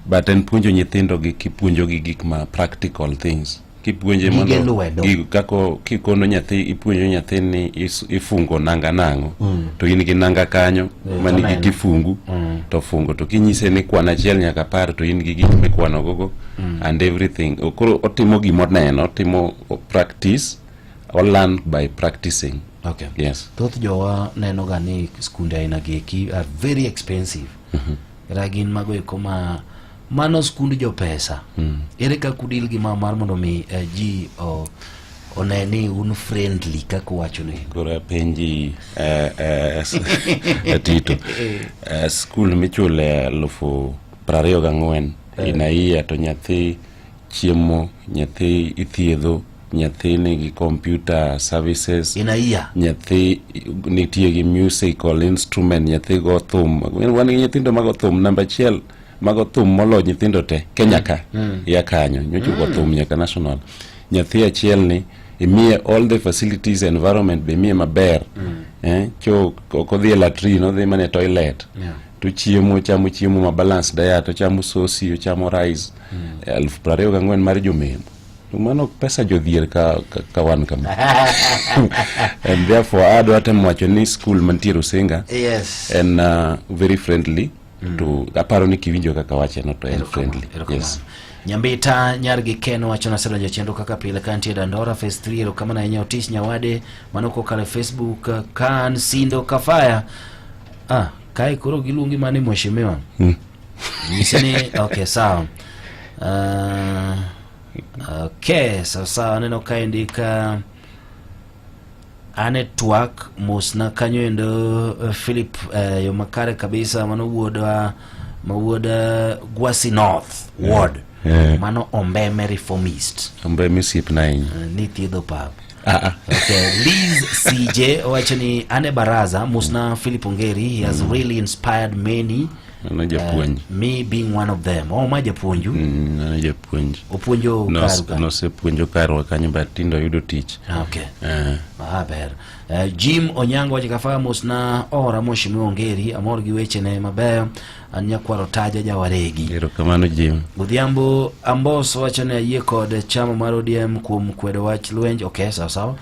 but en puonjo nyithindo gi kipuonjogi gik ma practical things kipuonje Gige mondo lwedo. gigo kako kikono nyathi ipuonjo nyathi ni ifungo nanga nang'o to in gi nanga kanyo manigi toneno. kifungu to fungo to kinyise ni kwan achiel nyaka apar to in gi gik mikwano gogo and everything. Koro otimo gimoneno, otimo practice o learn by practicing. Yes. Thoth jowa neno ga ni skunde aina gi eki are very expensive. Kata gin mago eko ma mano skund jopesa. Ere kaka udil gi ma mar mondo mi ji one ni un friendly kaka uwacho ni? Koro apenji Tito, skul michule 24,000 in a year to nyathi chiemo, nyathi ithiedho, nyathi nigi computer services, In a year. nyathi nitie gi musical instrument, nyathi go thum. Wan gi nyithindo mago thum namba achiel mago thum molo nyithindo te Kenya ka ya kanyo nyocha go thum nyaka national. Nyathi achiel ni imiye all the facilities, environment be imiye maber, cho ok odhi e latrine, odhi mana e toilet to chiemo, ochamo chiemo ma balanced diet, ochamo sosi, ochamo rice. 24,000 mar jomemo to mano pesa jodhier ka wan kama, and therefore adwa temo wacho ni school mantie Rusinga en very friendly to aparo ni kiwinjo kaka wache no to en friendly. Erokamano. Yes. Nyambita nyar gi Ken wacho nasedonjo e chenro kaka pile ka antie Dandora Phase 3. Erokamano ahinya Otis Nyawade mano kokalo e Facebook ka an Sindo Kafaya. Ah, kae koro giluongi mane mheshimiwa? Nyise ni okay, sawa. Okay, sawa sawa, aneno kaendi ka an e twak mosna kanyo endo Philip yo makare kabisa mano wuodwa ma wuod Gwasi North Ward. Mano Ombeme Reformist. Ombeme osiepna ahinya. Ni thiedho pap. Ah, ah. Okay, Liz CJ owacho ni an e baraza mosna Philip Ongeri, he has really inspired many. Mano japuonj. Me being one of them. Oh, ma japuonju. Mano japuonj. Opuonjo karu ka. Nosepuonjo karwa kanyo but tindo oyudo tich. Ah, okay. Ah, ber. Jim Onyango wacho kafa mosna ora mheshimiwa Ongeri, amor gi wechene mabeyo. An nyakwaro Taja Jawaregi. Erokamano Jim. Odhiambo Ambos wacho ni ayie kod chama mar ODM kuom kwedo wach lwenj. Okay, sawa sawa.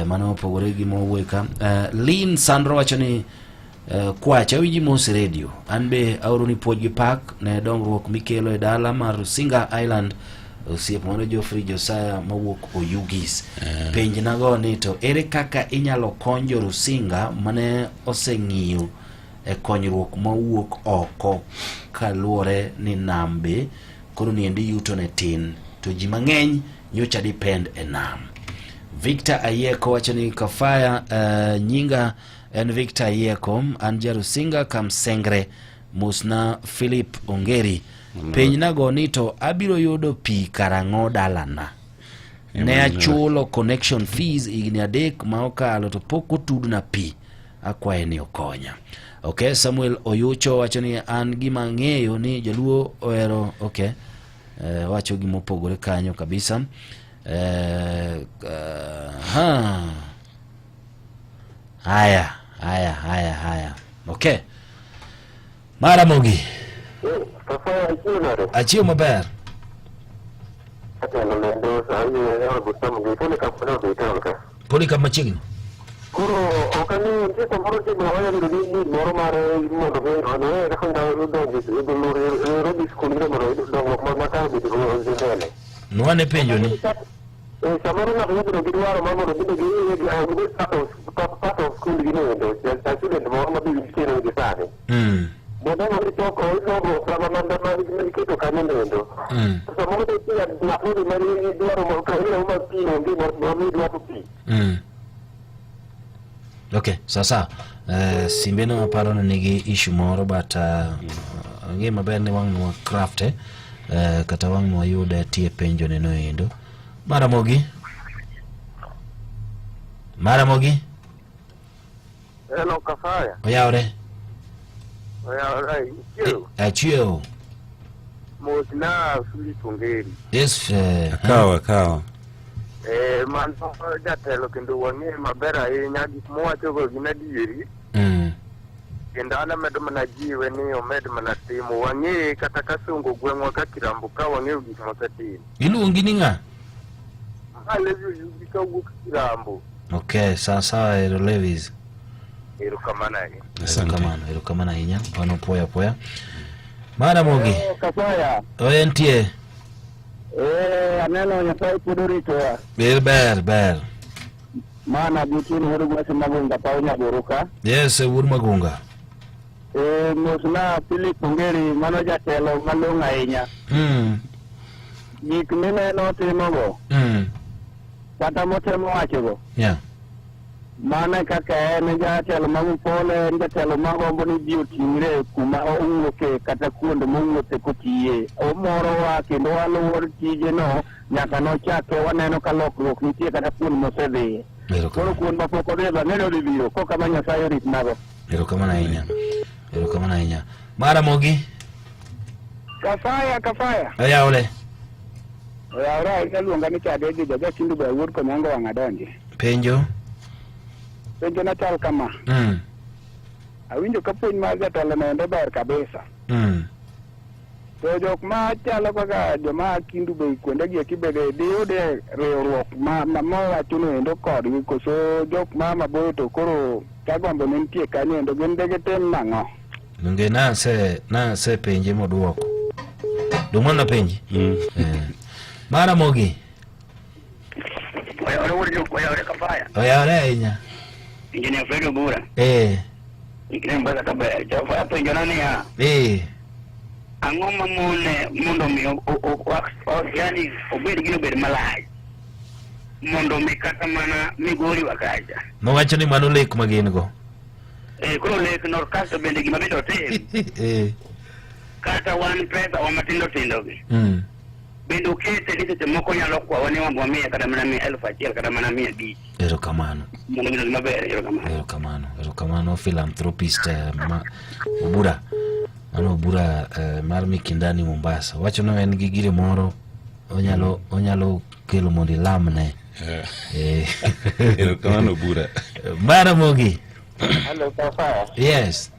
Mano opogore gi mowuoyo ka. Lin Sandro wacho ni kwach awinji mos e redio. An be aoroni puoj gi pak ne dongruok mikelo e dala mar Rusinga Island. Osiep mano Geoffrey Josiah mawuok Oyugis. Penjnago ni to ere kaka inyalo kony jo Rusinga mane oseng'iyo e konyruok mawuok oko kaluwore ni nam be koro niendi yuto ne tin to ji mang'eny nyocha depend e nam. Victor Ayieko wacho ni Kafaya, nyinga en Victor Ayieko, an Jarusinga Kamsengre, mosna Philip Ongeri. Penjnago ni to abiro yudo pi karang'o dalana? Ne achulo connection fees higni 3 ma okalo to pok otudna pi. Akwaye ni okonya. Okay, Samuel Oyucho wacho ni an gima ang'eyo ni joluo ohero okay. Wacho gima opogore kanyo kabisa. Ha. Haya, haya, haya, haya. Okay. Maramogi. Achiew maber. Poli kama machiegni. Koro ok ang'eyo nitie samoro nitie gima wanyalo yudo ni moro mar mondo mi one kaka onyalo donjo Nairobi school mondo oyud dongruok mag makare obed odhi mbele. Nwane penjo ni. Samoro ng'ato nyalo bedo gi dwaro mar mondo gibed gibed part of school gi noendo a student moro ma be nitiere gi sani. Mondo ang' gichok dongruok sama ma iketo kanyo noendo. Samoro nitie ng'at moro ma nigi dwaro moro ka ina ma pi onge ma dwaro pi. Okay, sasa simbe no aparo ni nigi issue moro but ang'e maber ni wang' nwa craft kata wang' nwa yude tie penjo ne noendo. Maramogi. Maramogi. Hello, Kafaya. Oyawre. Oyawre, ichiew. Achiew. Mos na Philip Ongeri. Yes. Akawa akawa. Mano jatelo kendo wang'e maber ahinya gik mowachogo gin adieri. Kendo an amedo mana jiwe ni omed mana timo. Wang'e kata Kasongo gweng'wa ka Kirambo ka wang'eyo gik mosetimo. Iluongi ni ng'a? Ma Levi Oyugi kawuok Kirambo. Okay, sawa sawa ero Levis. Erokamano ahinya. Erokamano, erokamano ahinya. Mano poya poya. Maramogi. Kasaya. Oye nitie. Aneno Nyasaye pod oritowa. Ber ber ber. Mana gitin wuod Gwasi Magunga paw Nyagoro ka. Yes, wuod Magunga. Mosna Philip Ongeri mano jatelo malong'o ahinya. Gik mineno otimogo kata motemo wachogo. Mano kaka en jatelo ma mpole, en jatelo magombo ni ji oting're kuma owuoke kata kuonde mowuothe kotiye. Omorowa kendo waluwo tijeno nyaka nochake waneno ka lokruok nitie kata kuond mosedhiye. Koro kuond mapok odhiye be ang'e ni odhi biro koka ma Nyasaye orit mago. Erokamano ahinya. Erokamano ahinya. Maramogi. Kafaya, Kafaya. Oyawre. Oyawre ahinya luonga ni Chadeji jaja Kindu Boy wuod Konyango wang' adonji. Penjo. Penjo na chal kama. Awinjo ka puonj mar jatelo no endo ber kabisa. To jok ma chalo kaka joma Kindu Bay kuonde gi eki bende diyude riwruok ma mowacho no endo kodgi koso jok ma maboyo to koro ka gombo ne nitie kanyo endo gin de gitim nang'o? Donge nase penje moduoko. Dong' mano napenji? Maramogi. Oyawre wuod Jok, oyawre Kafaya. Oyawre ahinya. Engineer Fred Obura. Nikine mbaka kaber. Jofaya penjona niya. Ang'o ma mone mondo mi yani obed gino obed malach. Mondo mi kata mana Migori wakacha. Nowacho ni mano lek ma gin go. Koro lek no kasto bende gima bende otim. Kata wan pesa wa matindo tindo gi. Bende okete ni seche moko nyalo kwawa ni wamiye kata mana 1,000 kata mana 500. Erokamano. Mondo gino maber, erokamano. Erokamano, erokamano philanthropist ma Obura. Mano Obura mar Mikindani Mombasa. Wacho ni en gi gire moro onyalo kelo mondo ilamne. Erokamano Obura. Maramogi. Hello, Papa. Yes.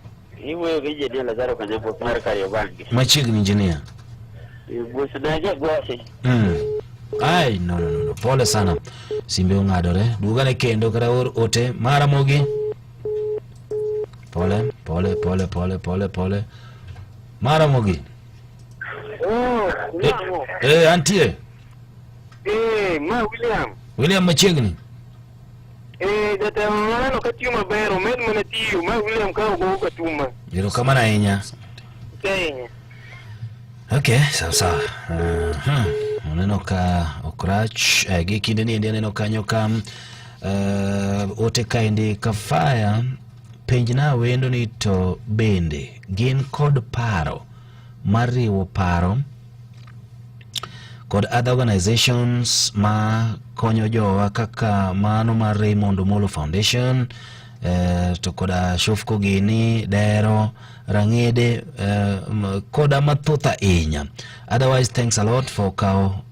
Iwuoyo gi Engineer Lazaro Kanyambo mar Kariobangi. Machiegni engineer. Gwesna jagwasi. Ai, no, no, no, pole sana. Simbe ong'adore. Duogane kendo kata or ote. Maramogi. Pole, pole, pole, pole, pole, pole. Maramogi. Oh, Antie. Ma William. William machiegni. Jatelo maneno ka tiyo maber, omed mana tiyo. Ma William ka ogo ka tuma. Erokamano ahinya. Ahinya. Okay, sawa sawa. Aneno ka ok rach. Gi kinde ni endi aneno kanyo ka ote kaendi Kafaya penjna wendo ni to bende gin kod paro mar riwo paro kod other organizations ma konyo jowa kaka mano mar Raymond Omolo Foundation to koda Shofco gini, Dero, Rang'ede koda mathoth ahinya. Otherwise thanks a lot for kawo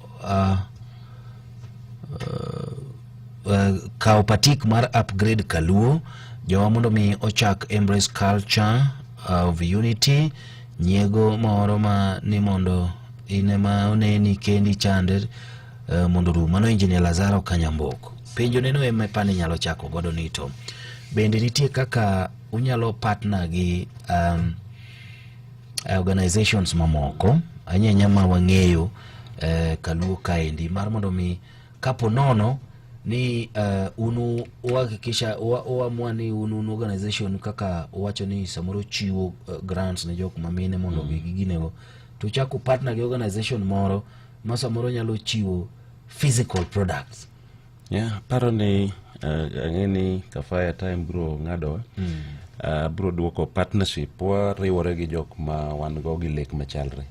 patik mar upgrade Kaluo jowa mondo mi ochak embrace culture of unity. Nyiego moro ma ni mondo in ema oneni kendi chande mondo rum. Mano Engineer Lazaro Kanyamboko. Penjo neno ema pani nyalo chako godo ni to bende nitie kaka unyalo partner gi organizations mamoko anyanya ma wang'eyo Kaluo kaendi mar mondo mi kapo nono ni unu uhakikisha uamua ni unu organization kaka uwacho ni samoro chiwo grants ne jok mamine mondo giginego to chako partner gi organization moro ma samoro nyalo chiwo physical products. Yeah, paro ni ang'e ni Kafaya time bro ng'adowa. Bro duoko partnership wariwore gi jok ma wan go gi lek machalre.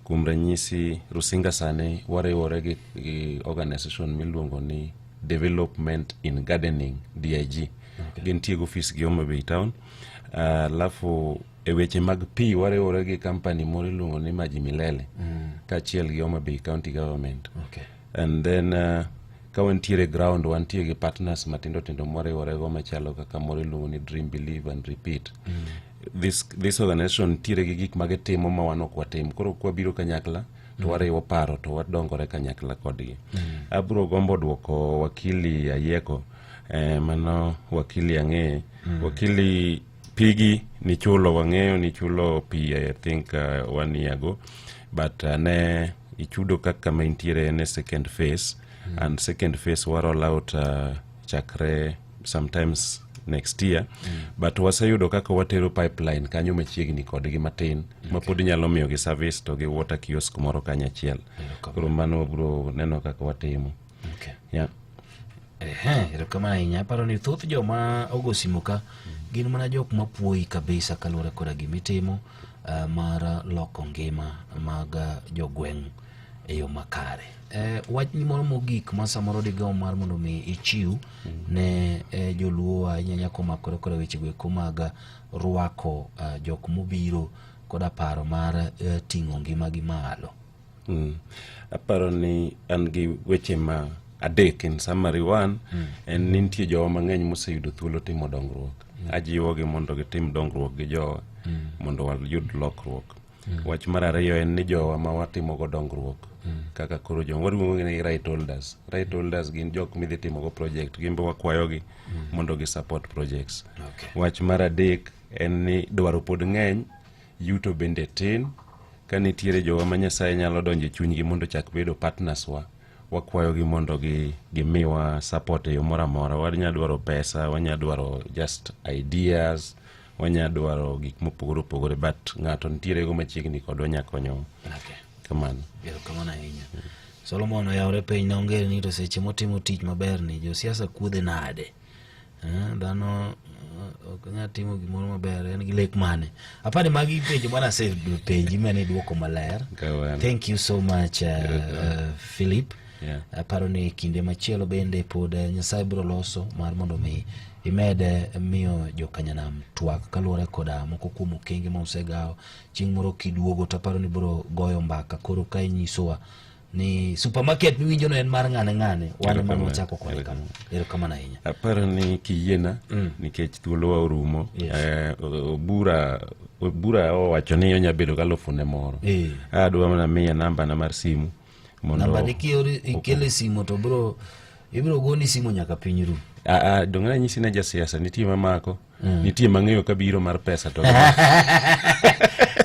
Kuom ranyisi Rusinga sani wariwore gi organization miluongo ni Development in Gardening DIG. Gintie gi ofis gi Homa Bay town. Alafu e weche mag pi wariwore gi company moro iluongo ni Maji Milele kaachiel gi Homa Bay County Government. And then ka wantiere ground wantie gi partners matindo tindo mwariworego machalo kaka moro iluongo ni Dream Believe and Repeat. This organization nitiere gi gik ma gitimo ma wan ok watim. Koro kwabiro kanyakla to wariwo paro to wadongore kanyakla kodgi. Abro gombo duoko wakili Ayieko, mano wakili ang'eye. Wakili pigi nichulo, wang'eyo nichulo pi I think 1 year ago, but ne ichudo kaka ma intiere en e second phase, and second phase wa roll out chakre sometimes next year, but waseyudo kaka watero pipeline kanyo machiegni kodgi matin ma pod nyalo miyogi service to gi water kiosk moro kanyachiel. Koro mano wabro neno kaka watimo. Yeah. Ehe, erokamano ahinya. Aparo ni thoth joma ogo simu ka gin mana jok mapuoyi kabisa kaluwore koda gimitimo mar loko ngima mag jogweng' e yo makare. Wachni moro mogik ma samoro digawo mar mondo mi ichiw ne joluo ahinya ahinya komakore koda wechego eko mag rwako jok mobiro koda paro mar ting'o ngimagi malo. Aparo ni an gi weche ma adek in summary. One, en ni nitie jowa mang'eny moseyudo thuolo timo dongruok. Ajiwogi mondo gitim dongruok gi jowa mondo wayud lokruok. Wach mar ariyo en ni jowa ma watimogo dongruok kaka koro jo waluongo ni right holders. Right holders gin jok midhi timogo project, gin be wakwayogi mondo gi support projects. Wach mar adek en ni dwaro pod ng'eny, yuto bende tin. Ka nitiere jowa ma Nyasaye nyalo donjo e chunygi mondo chak bedo partners wa, wakwayogi mondo gimiwa support e yo moro amora. Wanya dwaro pesa, wanya dwaro just ideas, wanya dwaro gik mopogore opogore, but ng'ato nitiere go machiegni kodwa nya konyowa. Kamano. Erokamano ahinya. Solomon oyawre piny na ongere ni to seche motimo tich maber ni josiasa kuodhe nade? Dhano ok nyal timo gimoro maber, en gi lek mane? Apani magi penjo mana asepenji mane idwoko maler. Kamano. Thank you so much, Philip. Aparo ni kinde machielo bende pod Nyasaye biro loso mar mondo mi imed miyo jokanyanam twak kaluwore koda moko kuom okenge ma usegawo. Chieng' moro kiduogo to aparo ni biro goyo mbaka koro ka inyisowa ni supermarket miwinjo no en mar ng'ane ng'ane, wan ema wachako kode kama. Erokamano ahinya. Aparo ni kiyiena, nikech thuolowa orumo. Obura owacho ni onya bedo gi alufune moro. Adwa mana miye namba na mar simu mondo Namba ni kioro ikele simu to bro ibiro goni simu nyaka piny ru. Donge nanyisi ne jasiasa nitie mamako, nitie mang'eyo kabiro mar pesa to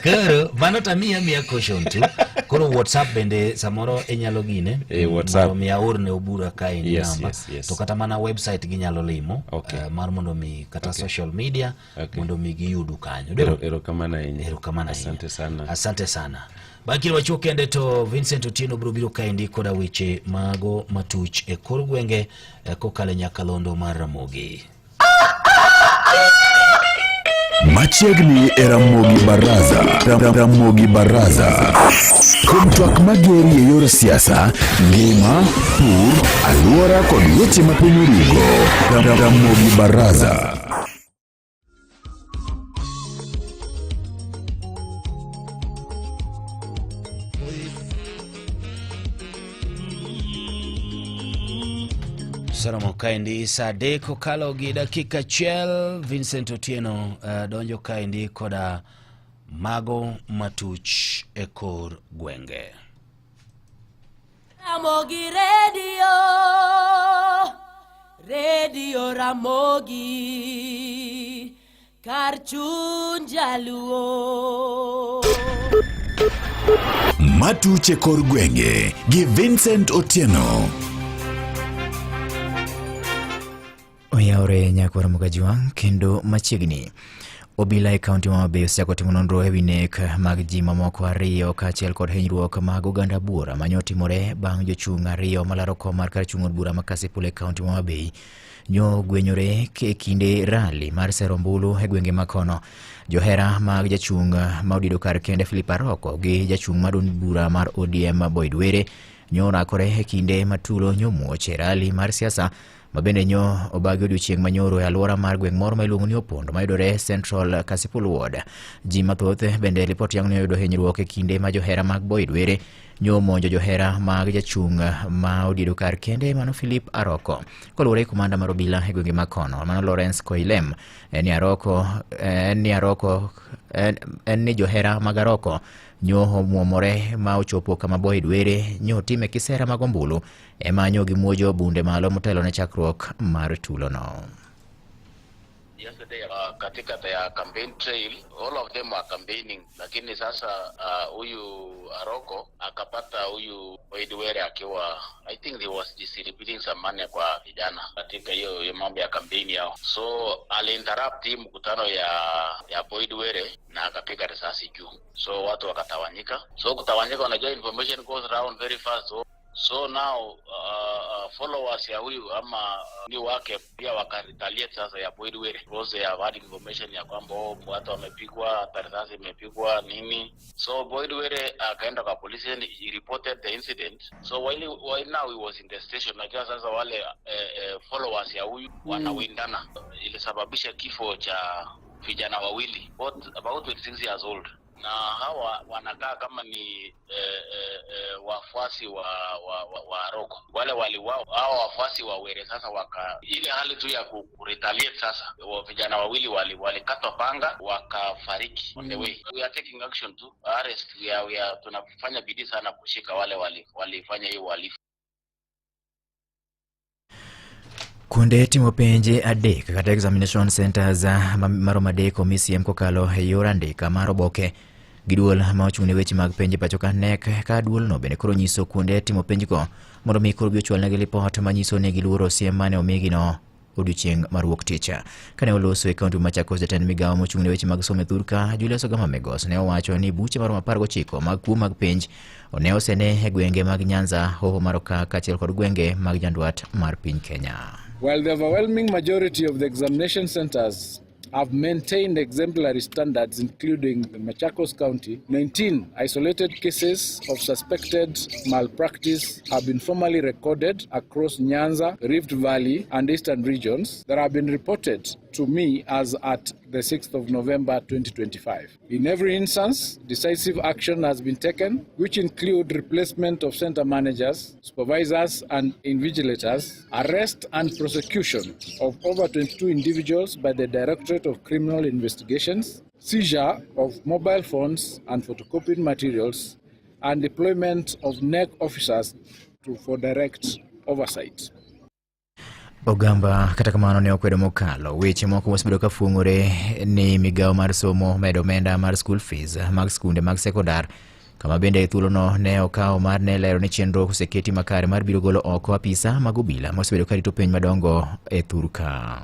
Koro mano tamiya miya caution tu. Koro WhatsApp bende samoro inyalo gine. WhatsApp. Mondo mi aorne Obura ka en namba. To kata mana website ginyalo limo, mar mondo mi kata social media mondo mi giyudu kanyo. Erokamano ahinya. Erokamano ahinya. Asante sana. Asante sana. Bang' kinde machuok kende to Vincent Otieno biro biro kaendi koda weche mago matuch e kor gwenge kokalo e nyakalondo mar Ramogi. Machiegni e Ramogi Baraza. Ramogi Baraza. Kuom twak mageri e yor siasa, ngima, pur, alwora kod weche ma piny orugo. Ramogi Baraza. Soromo kaendi saa adek okalo gi dakika achiel. Vincent Otieno donjo kaendi koda mago matuch e kor gwenge. Ramogi Radio, Radio Ramogi, kar chuny jaluo. Matuche kor gwenge gi Vincent Otieno. Oyawre nyakwar Mugajwang' kendo machiegni. Obila e kaunti ma Homa Bay osechako timo nonro e wi nek mag ji mamoko ariyo kaachiel kod hinyruok mag oganda buora mane otimore bang' jochung' ariyo malaro kom mar kar chung' od bura ma Kasipul e kaunti ma Homa Bay nyo gwenyore e kinde rali mar sero ombulu e gwenge ma kono. Johera mag jachung' ma odido kar kende Philip Aroko gi jachung' mar duond bura mar ODM Boyd Were nyo orakore e kinde ma tulo nyo muoch e rali mar siasa ma bende nyo obagi odiochieng' manyoro e alwora mar gweng' moro ma iluongo ni Opondo mayudore Central Kasipul Ward. Ji mathoth bende lipot yang' ni oyudo hinyruok e kinde ma johera mag Boyd Were nyo omonjo johera mag jachung' ma odiedo kar kende mano Philip Aroko. Koluwore gi komanda mar obila e gwenge ma kono mano Lawrence Koilem en ni Aroko en ni Aroko en ni johera mag Aroko nyo omuomore ma ochopo kama Boyd Were nyo otime kisera mag ombulu ema nyo gimuojo bunde malo motelo ne chakruok mar tulono. Yesterday katika their campaign trail all of them were campaigning, lakini sasa huyu Aroko akapata huyu Boyd Were akiwa, I think he was distributing some money kwa vijana katika hiyo mambo ya campaign yao, so aliinterrupt hii mkutano ya Boyd Were na akapiga risasi juu, so watu wakatawanyika. So kutawanyika, unajua information goes round very fast, so now followers ya huyu ama ni wake pia wakaretaliate sasa ya Boyd Were because they have had information ya kwamba watu wamepigwa, risasi imepigwa nini. So Boyd Were akaenda kwa polisi and he reported the incident. So while now he was in the station, najua sasa wale followers ya huyu wanawindana, ilisababisha kifo cha vijana wawili, both about 26 years old. Na hawa wanakaa kama ni wafuasi wa Aroko. Wale waliwao hawa wafuasi wa Were sasa waka ile hali tu ya kuretaliate sasa. Vijana wawili walikatwa panga wakafariki on the way. We are taking action to arrest. We are tunafanya bidii sana kushika wale walifanya hiyo uhalifu. Kuonde timo penje adek kata examination centers maromo adek omi siem kokalo e yor andika mar oboke gi duol ma ochung' ne weche mag penje pacho ka KNEC, ka duolno bende koro nyiso kuonde timo penjgo mondo mi koro bi ochwalnegi lipot manyiso ni giluoro siem mane omigino odiochieng' mar wuok tich. Kane oloso e kaunti ma Machakos, jatend migawo mochung' ne weche mag somo e thurka Julius Ogamba Migos ne owacho ni buche maromo 19 mag kuo mag penj ne osene e gwenge mag Nyanza, Hoho mar Okak kaachiel kod gwenge mag Nyandwat mar piny Kenya. While the overwhelming majority of the examination centers have maintained exemplary standards, including the Machakos County, 19 isolated cases of suspected malpractice have been formally recorded across Nyanza, Rift Valley, and Eastern regions that have been reported to me as at the 6th of November 2025. In every instance, decisive action has been taken, which include replacement of center managers, supervisors, and invigilators, arrest and prosecution of over 22 individuals by the Directorate of Criminal Investigations, seizure of mobile phones and photocopied materials, and deployment of NEC officers for direct oversight. Ogamba kata kamano ne okwedo mokalo weche moko mosebedo ka fuong'ore ni migawo mar somo medo omenda mar school fees mag skunde mag sekondar, kama bende e thuolono ne okawo mar ne lero ni chenro oseketi makare mar biro golo oko apisa mag obila mosebedo ka rito penj madongo e thurka.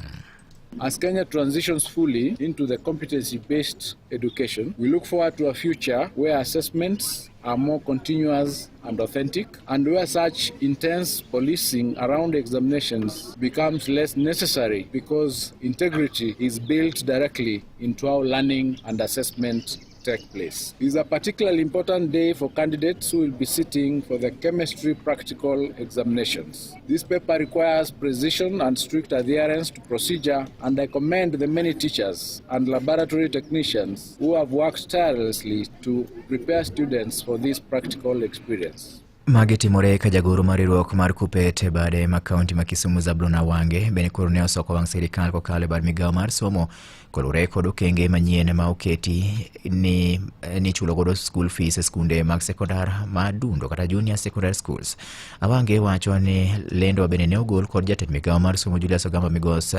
As Kenya transitions fully into the competency-based education, we look forward to a future where assessments are more continuous and authentic, and where such intense policing around examinations becomes less necessary because integrity is built directly into how learning and assessment take place. It is a particularly important day for candidates who will be sitting for the chemistry practical examinations. This paper requires precision and strict adherence to procedure, and I commend the many teachers and laboratory technicians who have worked tirelessly to prepare students for this practical experience. Magi timore ka jagoro mar riwruok mar Kupet e bade ma kaunti ma Kisumu Zablon Awange bende koro ne osoko wang' sirikal kokalo e bad migawo mar somo kolure kod okenge manyien ma oketi ni chulo godo school fees e skunde mag sekondar ma dundo kata junior secondary schools. Awange wacho ni lendo bende ne ogol kod jatend migawo mar somo Julius Ogamba Migos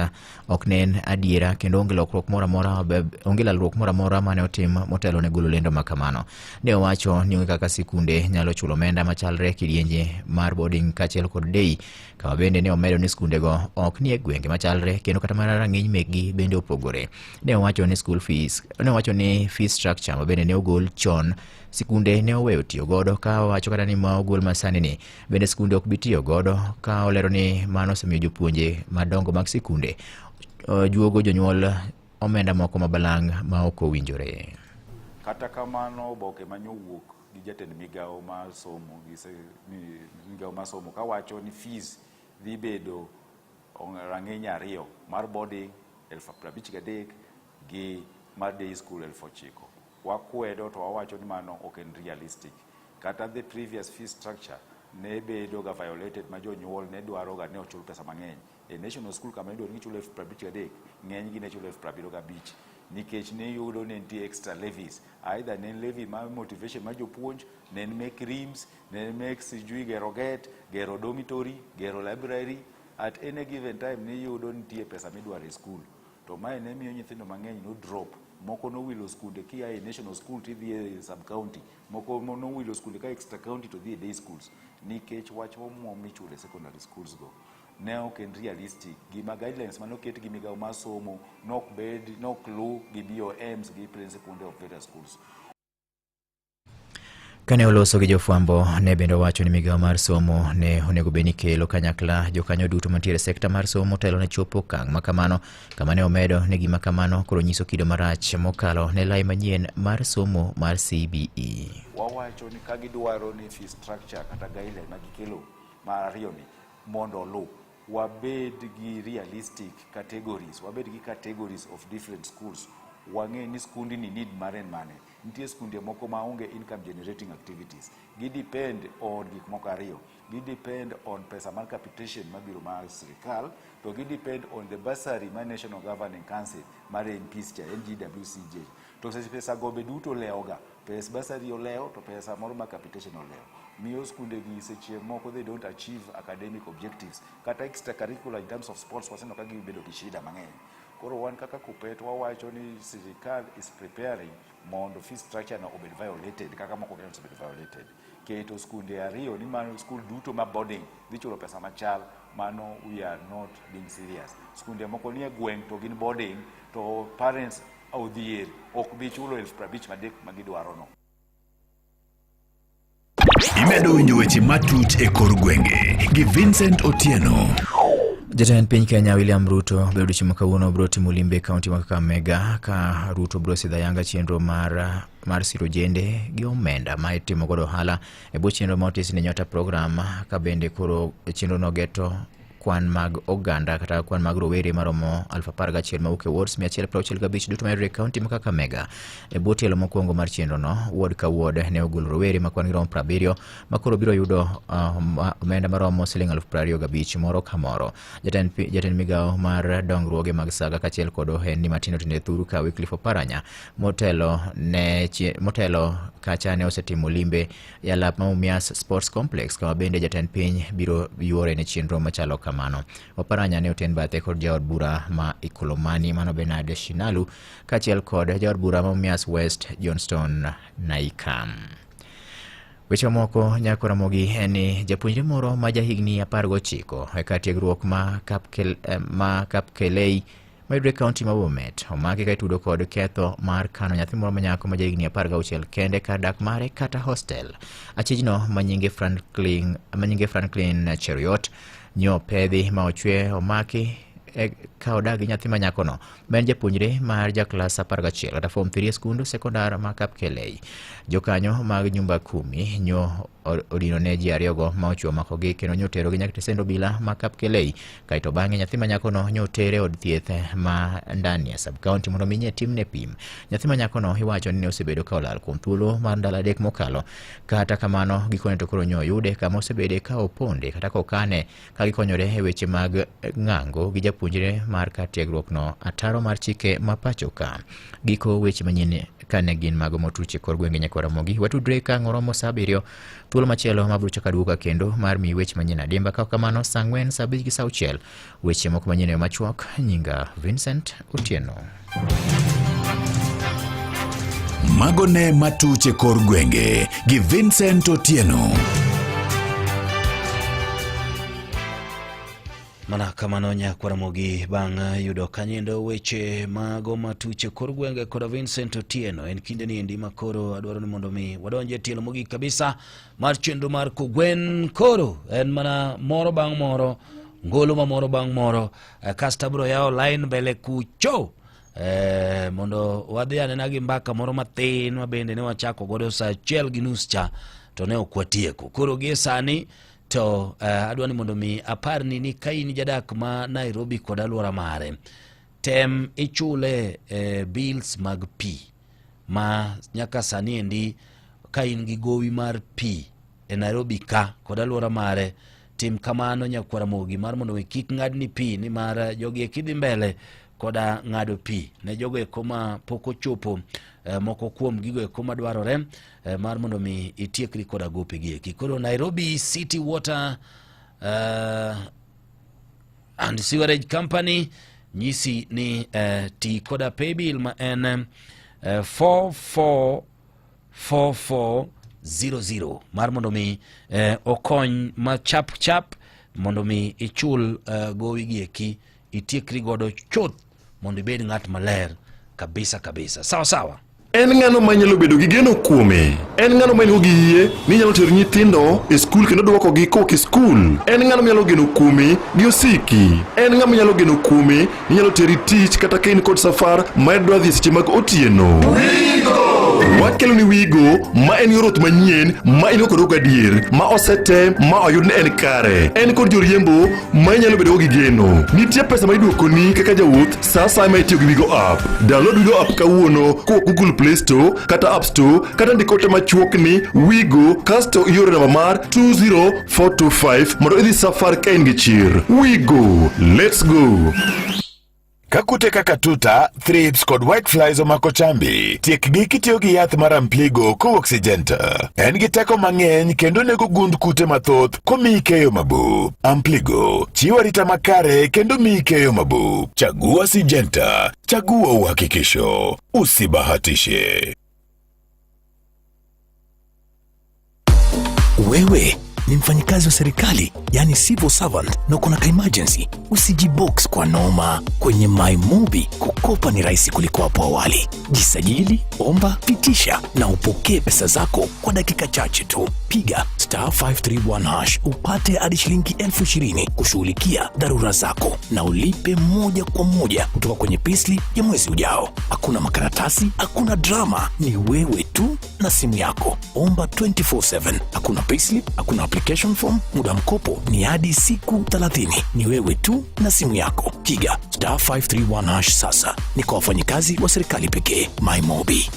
ok ne en adiera kendo onge lokruok moro amora, onge lalruok moro amora mane otim motelo ne golo lendo ma kamano. Ne owacho ni onge kaka sikunde nyalo chulo omenda machalre kidienje mar boarding kaachiel kod day, kama bende ne omedo ni skundego ok ni e gwenge machalre kendo kata mana rang'iny mekgi bende opogore. Ne owacho ni school fees, ne owacho ni fees structure ma bende ne ogol chon sikunde ne oweyo tiyo godo, ka owacho kata ni ma ogol masani ni bende sikunde ok bi tiyo godo, ka olero ni mano osemiyo jopuonje madongo mag sikunde juogo jonyuol omenda moko mabalang' ma ok owinjore. Kata kamano oboke manyowuok gi jatend migawo mar somo gi migawo mar somo kawacho ni fees dhi bedo rang'iny ariyo mar boarding 55,000 gi mar day school 9,000. Wakwedo to wawacho ni mano ok en realistic. Kata the previous fee structure ne bedo ga violated ma jonyuol ne dwaro ga ni ochul pesa mang'eny. E national school kama idwaro ni ichulo 53,000, ng'eny gi ne chulo 75,000 nikech ne yudo ne nitie extra levies. Either ne en levy mar motivation mar jopuonj, ne en mek rims, ne en mek sijui gero gate, gero dormitory, gero library. At any given time ne iyudo nitie pesa midwaro e school. To mae ne miyo nyithindo mang'eny no drop. Moko nowilo skunde kia e national school tidhi e sub county. Moko nowilo skunde ka extra county to dhi e day schools. Nikech wach omuom michulo e secondary schools go ne ok en realistic. Gima guidelines mane oket gi migawo mar somo nok bed nok lu gi BOMs gi principals of various schools. Kane oloso gi jofwambo, ne bende owacho ni migawo mar somo ne onego bed ni kelo kanyakla jokanyo duto mantiere e sekta mar somo telo ne chopo okang' ma kamano, kama ne omedo ni gima kamano koro nyiso kido marach mokalo ne lai manyien mar somo mar CBE. Wawacho ni ka gidwaro ni fee structure kata guideline ma gikelo mar ariyo ni mondo oluw, wabed gi realistic categories, wabed gi categories of different schools. Wang'e ni skundi ni need mare en mane. Nitie skunde moko ma onge income generating activities. Gi depend on gik moko ariyo. Gi depend on pesa mar capitation mabiro mar sirikal, to gi depend on the bursary mar National Governing Council mar MPs cha, NGWCJ. To seche pesa go be duto olewoga. Pes bursary olewo to pesa moro mar capitation olewo. Miyo skunde gi seche moko they don't achieve academic objectives. Kata extracurricular in terms of sports waseneno ka gibedo gi shida mang'eny. Koro wan kaka KUPPET wawacho ni sirikal is preparing mondo fee structure no obed violated kaka moko kenya osebedo violated. Keto skunde ariyo ni mano skul duto ma boarding dhi chulo pesa machal, mano we are not being serious. Skunde moko nie gweng' to gin boarding to parents odhier ok bi chulo 53,000 ma gidwaro no. Imedo winjo weche matut e kor gwenge gi Vincent Otieno. Jatend piny Kenya William Ruto biro odiechieng' ma kawuono biro timo limbe e kaunti ma Kakamega ka Ruto biro sidho ayanga chenro mar mar siro jende gi omenda ma itimo godo ohala e bwo chenro ma otis ni Nyota Program ka bende koro chenro no geto kwan mag oganda kata kwan mag rowere maromo 11,000 mawuok e wards 165 duto mayudore e kaunti ma Kakamega. E bwo tielo mokwongo mar chenrono, ward ka ward ne ogolo rowere ma kwan gi romo 70 ma koro biro yudo omenda maromo siling 25,000 moro ka moro. Jatend, jatend migawo mar dongruoge mag saga kaachiel kod ohendni matindo tindo e thuru ka Wycliffe Oparanya motelo ne motelo kacha ne osetimo limbe e alap ma Mumias Sports Complex kama bende jatend piny biro yuore ne chenro machalo kamano. Oparanya ne oten bathe kod jaod bura ma Ikolomani mano Bernard Shinalu kaachiel kod jaod bura ma Mumias West Johnston Naika. Weche mamoko nyako Ramogi en ni japuonjre moro ma jahigni 19 e kar tiegruok ma Kapkelei mayudore e kaunti ma Bomet omaki ka itudo kod ketho mar kano nyathi moro ma nyako ma jahigni 16 kende kar dak mare kata hostel. Achijno ma nyinge Franklin, ma nyinge Franklin Cheruiyot nyo pedhi ma ochwe omaki e, ka odak gi nyathi ma nyakono ma en japuonjre mar ja klas 11 kata form 3 e skund sekondar ma Kapkelei. Jokanyo mag nyumba kumi nyo odino ne ji ariyogo ma ochuo makogi kendo nyo oterogi nyaka tesend obila ma Kapkelei. Kaeto bang'e nyathi ma nyakono nyo otere od thieth ma Ndania sub county mondo mi nye timne pim. Nyathi ma nyakono iwacho ni ne osebedo ka olal kuom thuolo mar ndalo adek mokalo. Kata kamano gikone to koro nyo oyude kama osebede ka oponde kata kokane ka gikonyore e weche mag ng'ango gi japuonjre mar kar tiegruokno ataro mar chike ma pacho ka. Giko weche manyien kane gin mago motuch e kor gwenge nyakwar Ramogi. Watudre ka ang' oromo saa abiriyo thuolo machielo ma biro chako aduoga kendo mar miyi weche manyien adimba. Ka ok kamano saa ang'wen, saa abich gi saa auchiel weche moko manyien e yo machuok. Nyinga Vincent Otieno. Mago ne matuch e kor gwenge gi Vincent Otieno. Mana kamano nyakwa Ramogi bang' yudo kanyendo weche mago matuch e kor gwenge koda Vincent Otieno. En kinde ni endi ma koro adwaro ni mondo mi wadonj e tielo mogik kabisa mar chenro mar Kogwen. Koro en mana moro bang' moro, ngolo ma moro bang' moro, kasto abiro yawo line mbele kucho mondo wadhi anena gi mbaka moro mathin ma bende ne wachako godo saa achiel gi nus cha to ne ok watieko. Koro gie sani To adwa ni mondo mi aparni ni ka in jadak ma Nairobi kod alwora mare, tem ichule bills mag pi ma nyaka sani endi ka in gi gowi mar pi e Nairobi ka kod alwora mare, tim kamano nyakwar Ramogi mar mondo mi kik ng'adni pi, nimar jogi eki dhi mbele koda ng'ado pi ne jogo eko ma pok ochopo moko kuom gigo eko madwarore mar mondo mi itiekri koda gope gi eki. Koro Nairobi City Water and Sewerage Company nyisi ni ti koda paybill ma en 444400 mar mondo mi okony ma chap chap mondo mi ichul gowi gi eki, itiekri godo chuth mondo ibed ng'at maler kabisa kabisa. Sawa sawa. En ng'ano ma inyalo bedo gi geno kuome? En ng'ano ma in-go gi yie ni inyalo tero nyithindo e skul kendo dwokogi kowuok e skul? En ng'ano minyalo geno kuome gi osiki? En ng'a minyalo geno kuome ni inyalo teri tich kata ka in kod safar ma idwa dhi e seche mag otieno? Wakelo ni Wigo ma en yor wuoth manyien ma in go kod gadier ma osetem ma oyud ni en kare. En kod joriembo ma inyalo bedogo gi geno. Nitie pesa ma iduokoni kaka jawuoth sa asaya ma itiyo gi Wigo app. Download Wigo app kawuono kowuok Google Play Store kata App Store kata ndik ote machuok ni Wigo kasto ioro namba mar 20425 mondo idhi safar ka in gi chir. Wigo, let's go! Ka kute kaka tuta, thrips kod whiteflies omako chambi, tiekgi kitiyo gi yath mar Ampligo kowuok Syngenta. En gi teko mang'eny kendo nego gund kute mathoth komiyi keyo mabup. Ampligo chiwo arita makare kendo miyi keyo mabup. Chagua Syngenta, chagua uhakikisho. Usibahatishe. Wewe ni mfanyikazi wa serikali, yani civil servant, na uko na ka emergency, usijibox kwa noma. Kwenye MyMobi kukopa ni rahisi kuliko hapo awali. Jisajili, omba, pitisha na upokee pesa zako kwa dakika chache tu. Piga star 531 hash upate hadi shilingi 20,000 kushughulikia dharura zako na ulipe moja kwa moja kutoka kwenye payslip ya mwezi ujao. Hakuna makaratasi, hakuna drama, ni wewe tu na simu yako. Omba 24/7. Hakuna payslip, hakuna application form. Muda wa mkopo ni hadi siku 30. Ni wewe tu na simu yako. Piga star 531 hash sasa. Ni kwa wafanyikazi wa serikali pekee. MyMobi.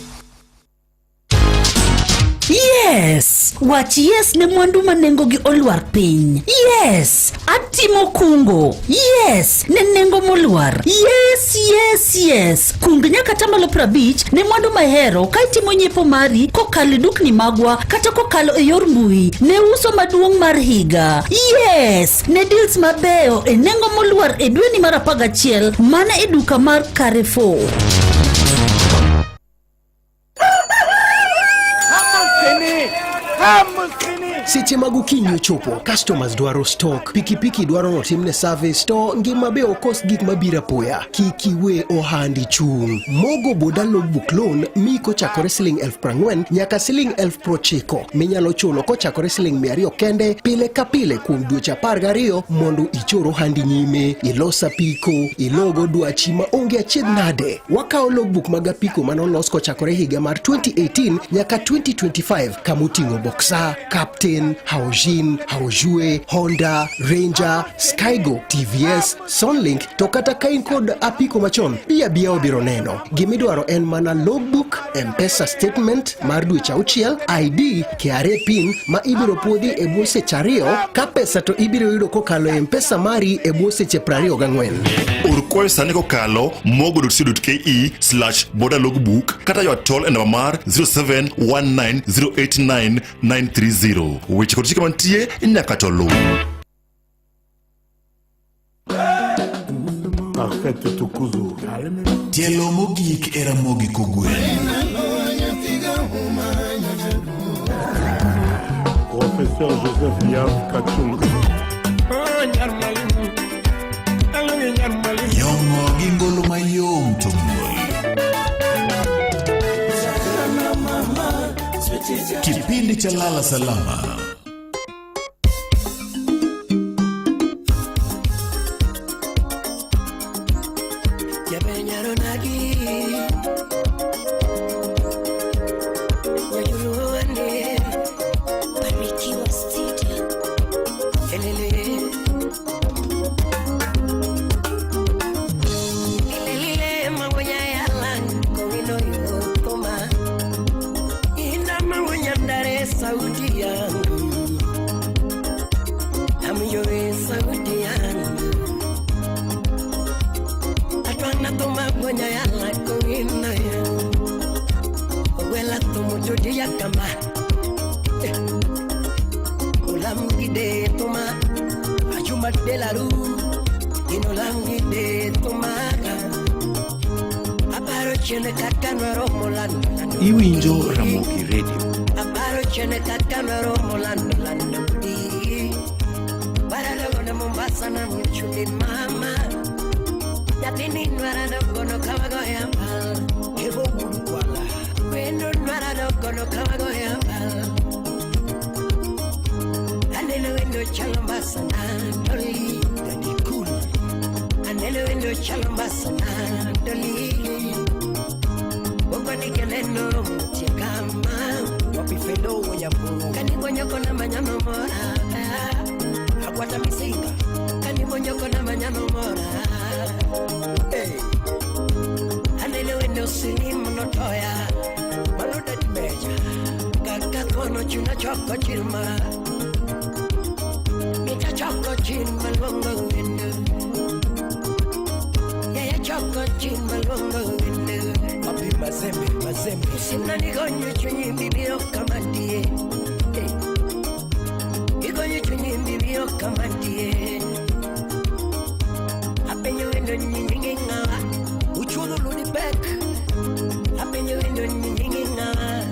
Yes! Wach yes ne mwandu ma nengogi olwar piny. Yes! Atimo kungo. Yes! Ne nengo molwar. Yes, yes, yes! Kung nyaka atamalo 50 ne mwandu ma ihero ka itimo nyiepo mari kokalo e dukni magwa kata kokalo e yor mbui ne uso maduong' mar higa. Yes! Ne deals mabeyo e nengo molwar e dweni mar 11 mana e duka mar Carrefour. Seche mag okinyi ochopo, customers dwaro stock, pikipiki dwaro notimne service, to ngima be okos gik mabiro apoya. Kik iwe ohandi chung'. Mogo Boda Logbook Loan miyi kochakore siling 40,000 nyaka siling 90,000 minyalo chulo kochakore siling 200 kende pile ka pile kuom dweche 12 mondo ichor ohandi nyime, ilos apiko, ilogo dwachi ma onge achiedh nade. Wakawo logbook mag apiko mane olos kochakore higa mar 2018 nyaka 2025 kamoting'o Boxer, Captain, Haojin, Haojue, Honda, Ranger, Skygo, TVS, Sonlink to kata ka in kod apiko machon, bi abia wabiro neno. Gimidwaro en mana logbook, M-Pesa statement mar dweche auchiel, ID, KRA PIN ma ibiro puodhi e bwo seche ariyo ka pesa to ibiro yudo kokalo e M-Pesa mari e bwo seche 24. Or kwayo sani kokalo mogo.co.ke/bodalogbook kata ywak tol e namba mar 0719089930. Weche kod chike mantie nyaka to luw. Parfait Tukuzu. Tielo mogik e Ramogi Kogwen. Professeur Joseph Yav Kachung. Nyong'o gi ngolo mayom to muol. Kipindi cha Lala Salama. Barikiwa Studio. Delaru Inolangi de Tumaga Aparo chene kaka nwaromo lando lando Iwinjo Ramogi Radio. Aparo chene kaka nwaromo lando lando di Waralogo na Mombasa na mchumi mama Nyathini nwara gono kawago yambal Kevo Wudu Kwala. Wendo nwara gono kawago yambal Aneno wendo chalo mbasa na doli Daddy Cool. Aneno wendo chalo mbasa na doli Boko nikeneno mutie kama Wapi Felo Wanyambo. Kanibonyoko na manyano mora Agwata Misinga. Kanibonyoko na manyano mora Hey. Aneno wendo silimu notoya Mano Daddy Meja. Kaka kono chuna choko chilma Mita choko chilma luongo wendo Yaya choko chilma luongo wendo Wapi Mazembe, Mazembe. Sina nigonyo chunyi bibiro kama die Eh. Igonyo chunyi bibiro kama die Apenyo wendo nyingi ngawa Uchuodho Ludi Beck. Apenyo wendo nyingi ngawa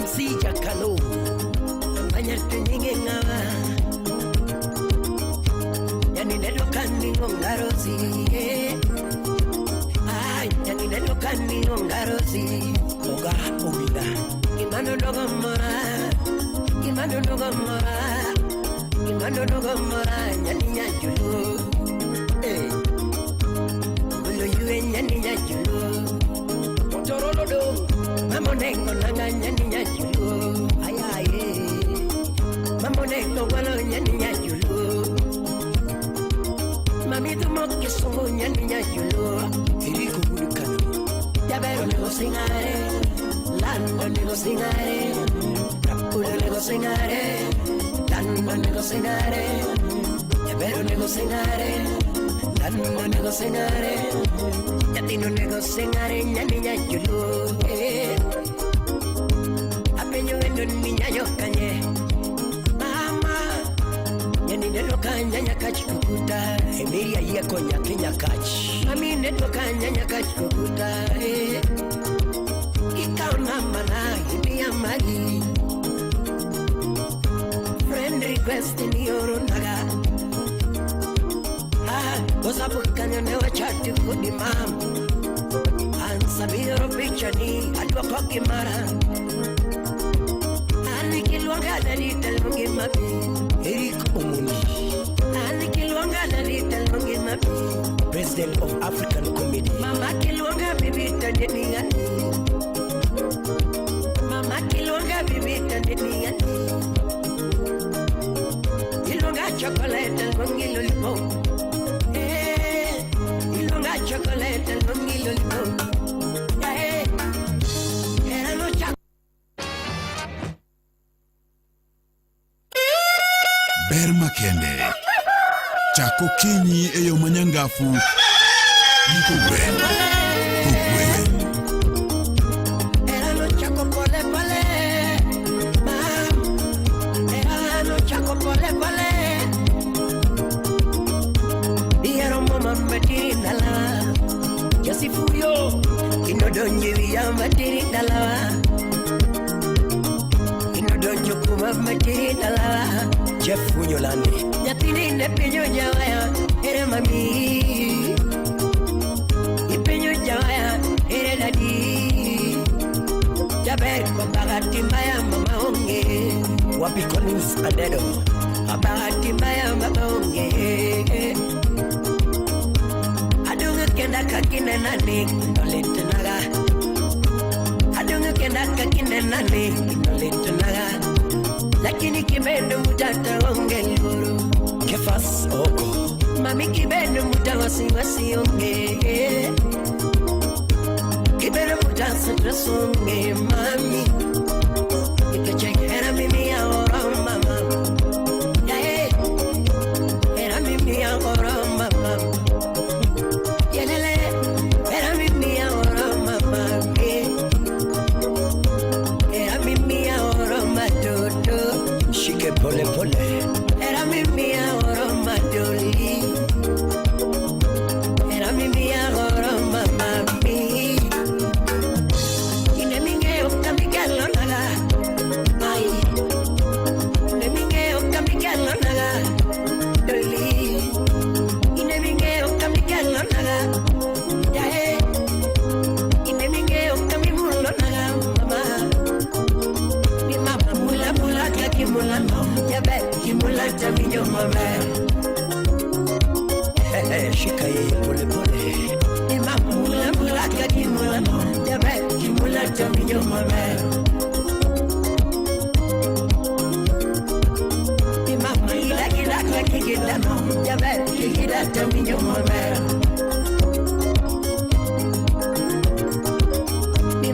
MC Jakalo. Amanya to nyingi ngawa Yani neno kani ngongarozi Ay, yani neno kani ngongarozi Oga Obina. Kimano dogo mora Kimano dogo mora Kimano dogo mora Nyani nyajulu Hey. Ulo yue nyani nyajulu Motorolo do. Mamo nengo nanga nyani nyajulu Ayaye Mamo nengo walo nyani nyajulu Mami dumo kisungu nyani nyajulu Eriko Wudu Kano. Jabero nego singare Lando nego singare Rapulo nego singare Lando nego singare Jabero nego singare Lando nego singare Yatino nego singare Nyani nyajulu eh. Apenyo wendo ni nyayo kanye Mama Nyani neno kanya nyakach kukuta Emilia Yieko Nyathi Nyakach. Mami neno kanya nyakach kukuta eh. Ikaw namba na imiya mali Friend request ni oro naga Ah, WhatsApp kanyo ne wachati kodi mam Ansa biro picha ni adwoko gi mara An kiluonga dadi taluongi mabi Eric Omondi. An kiluonga dadi taluongi mabi President of African Comedy. Mama kiluonga bibi tadeni ani Mama kiluonga bibi tadeni ani Iluonga chocolate luongi lollipop Eh, iluonga chocolate luongi lollipop Eh, era no chak Ber makende. Chak okinyi e yo manyangafu gi kogwen. Kogwen. Era no chako pole pole Mam Era no chako pole pole Diero mama matiri dalawa Jasifuyo Inodonje wiya matiri dalawa Inodonjo kuma matiri dalawa Jeff Wunyolande. Nyathini ne penjo jawaya ere mami Ipenjo jawaya ere dadi Jaber ko bahati mbaya mama onge Wapi Collins Adedo. Bahati mbaya mama onge Adunga kenda kakinena ni nolitnaga Adunga kenda kakinena ni nolitnaga Lakini kibendo mutata onge luoro Kefas Oko. Mami kibendo muta wasiwasi onge Kibendo muta stress onge mami Ikeche era mimi ya oro mama Ya eh Era mimi ya oro mama Yelele Era mimi ya oro mama eh Era mimi ya oro matoto Shike pole pole. Era mimi ya oro madoli kimulano jaber kimula tawinjo maber shika yeye polepole imamula mula kakimulano jaber kimula tawinjo maber imama gila gila kakigilano jaber kigila tawinjo maber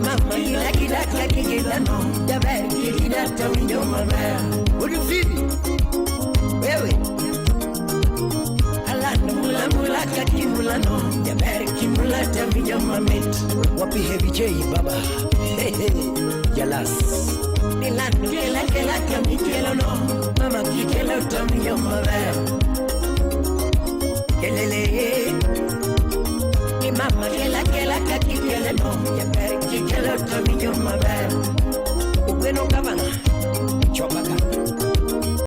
mama gila gila kakigilano jaber kigila tawinjo maber Udu Fibi wewe alano mula mula kakimulano jaber kimula tawinjo mamit Wapi Heavy J baba? Hey, hey. Jalas. Milano kela kela kamikelo no mama kikelo tawinjo maber kelele ni mama kela kela kakikele no jaber kikelo tawinjo maber Ugweno gavana. Chopaka.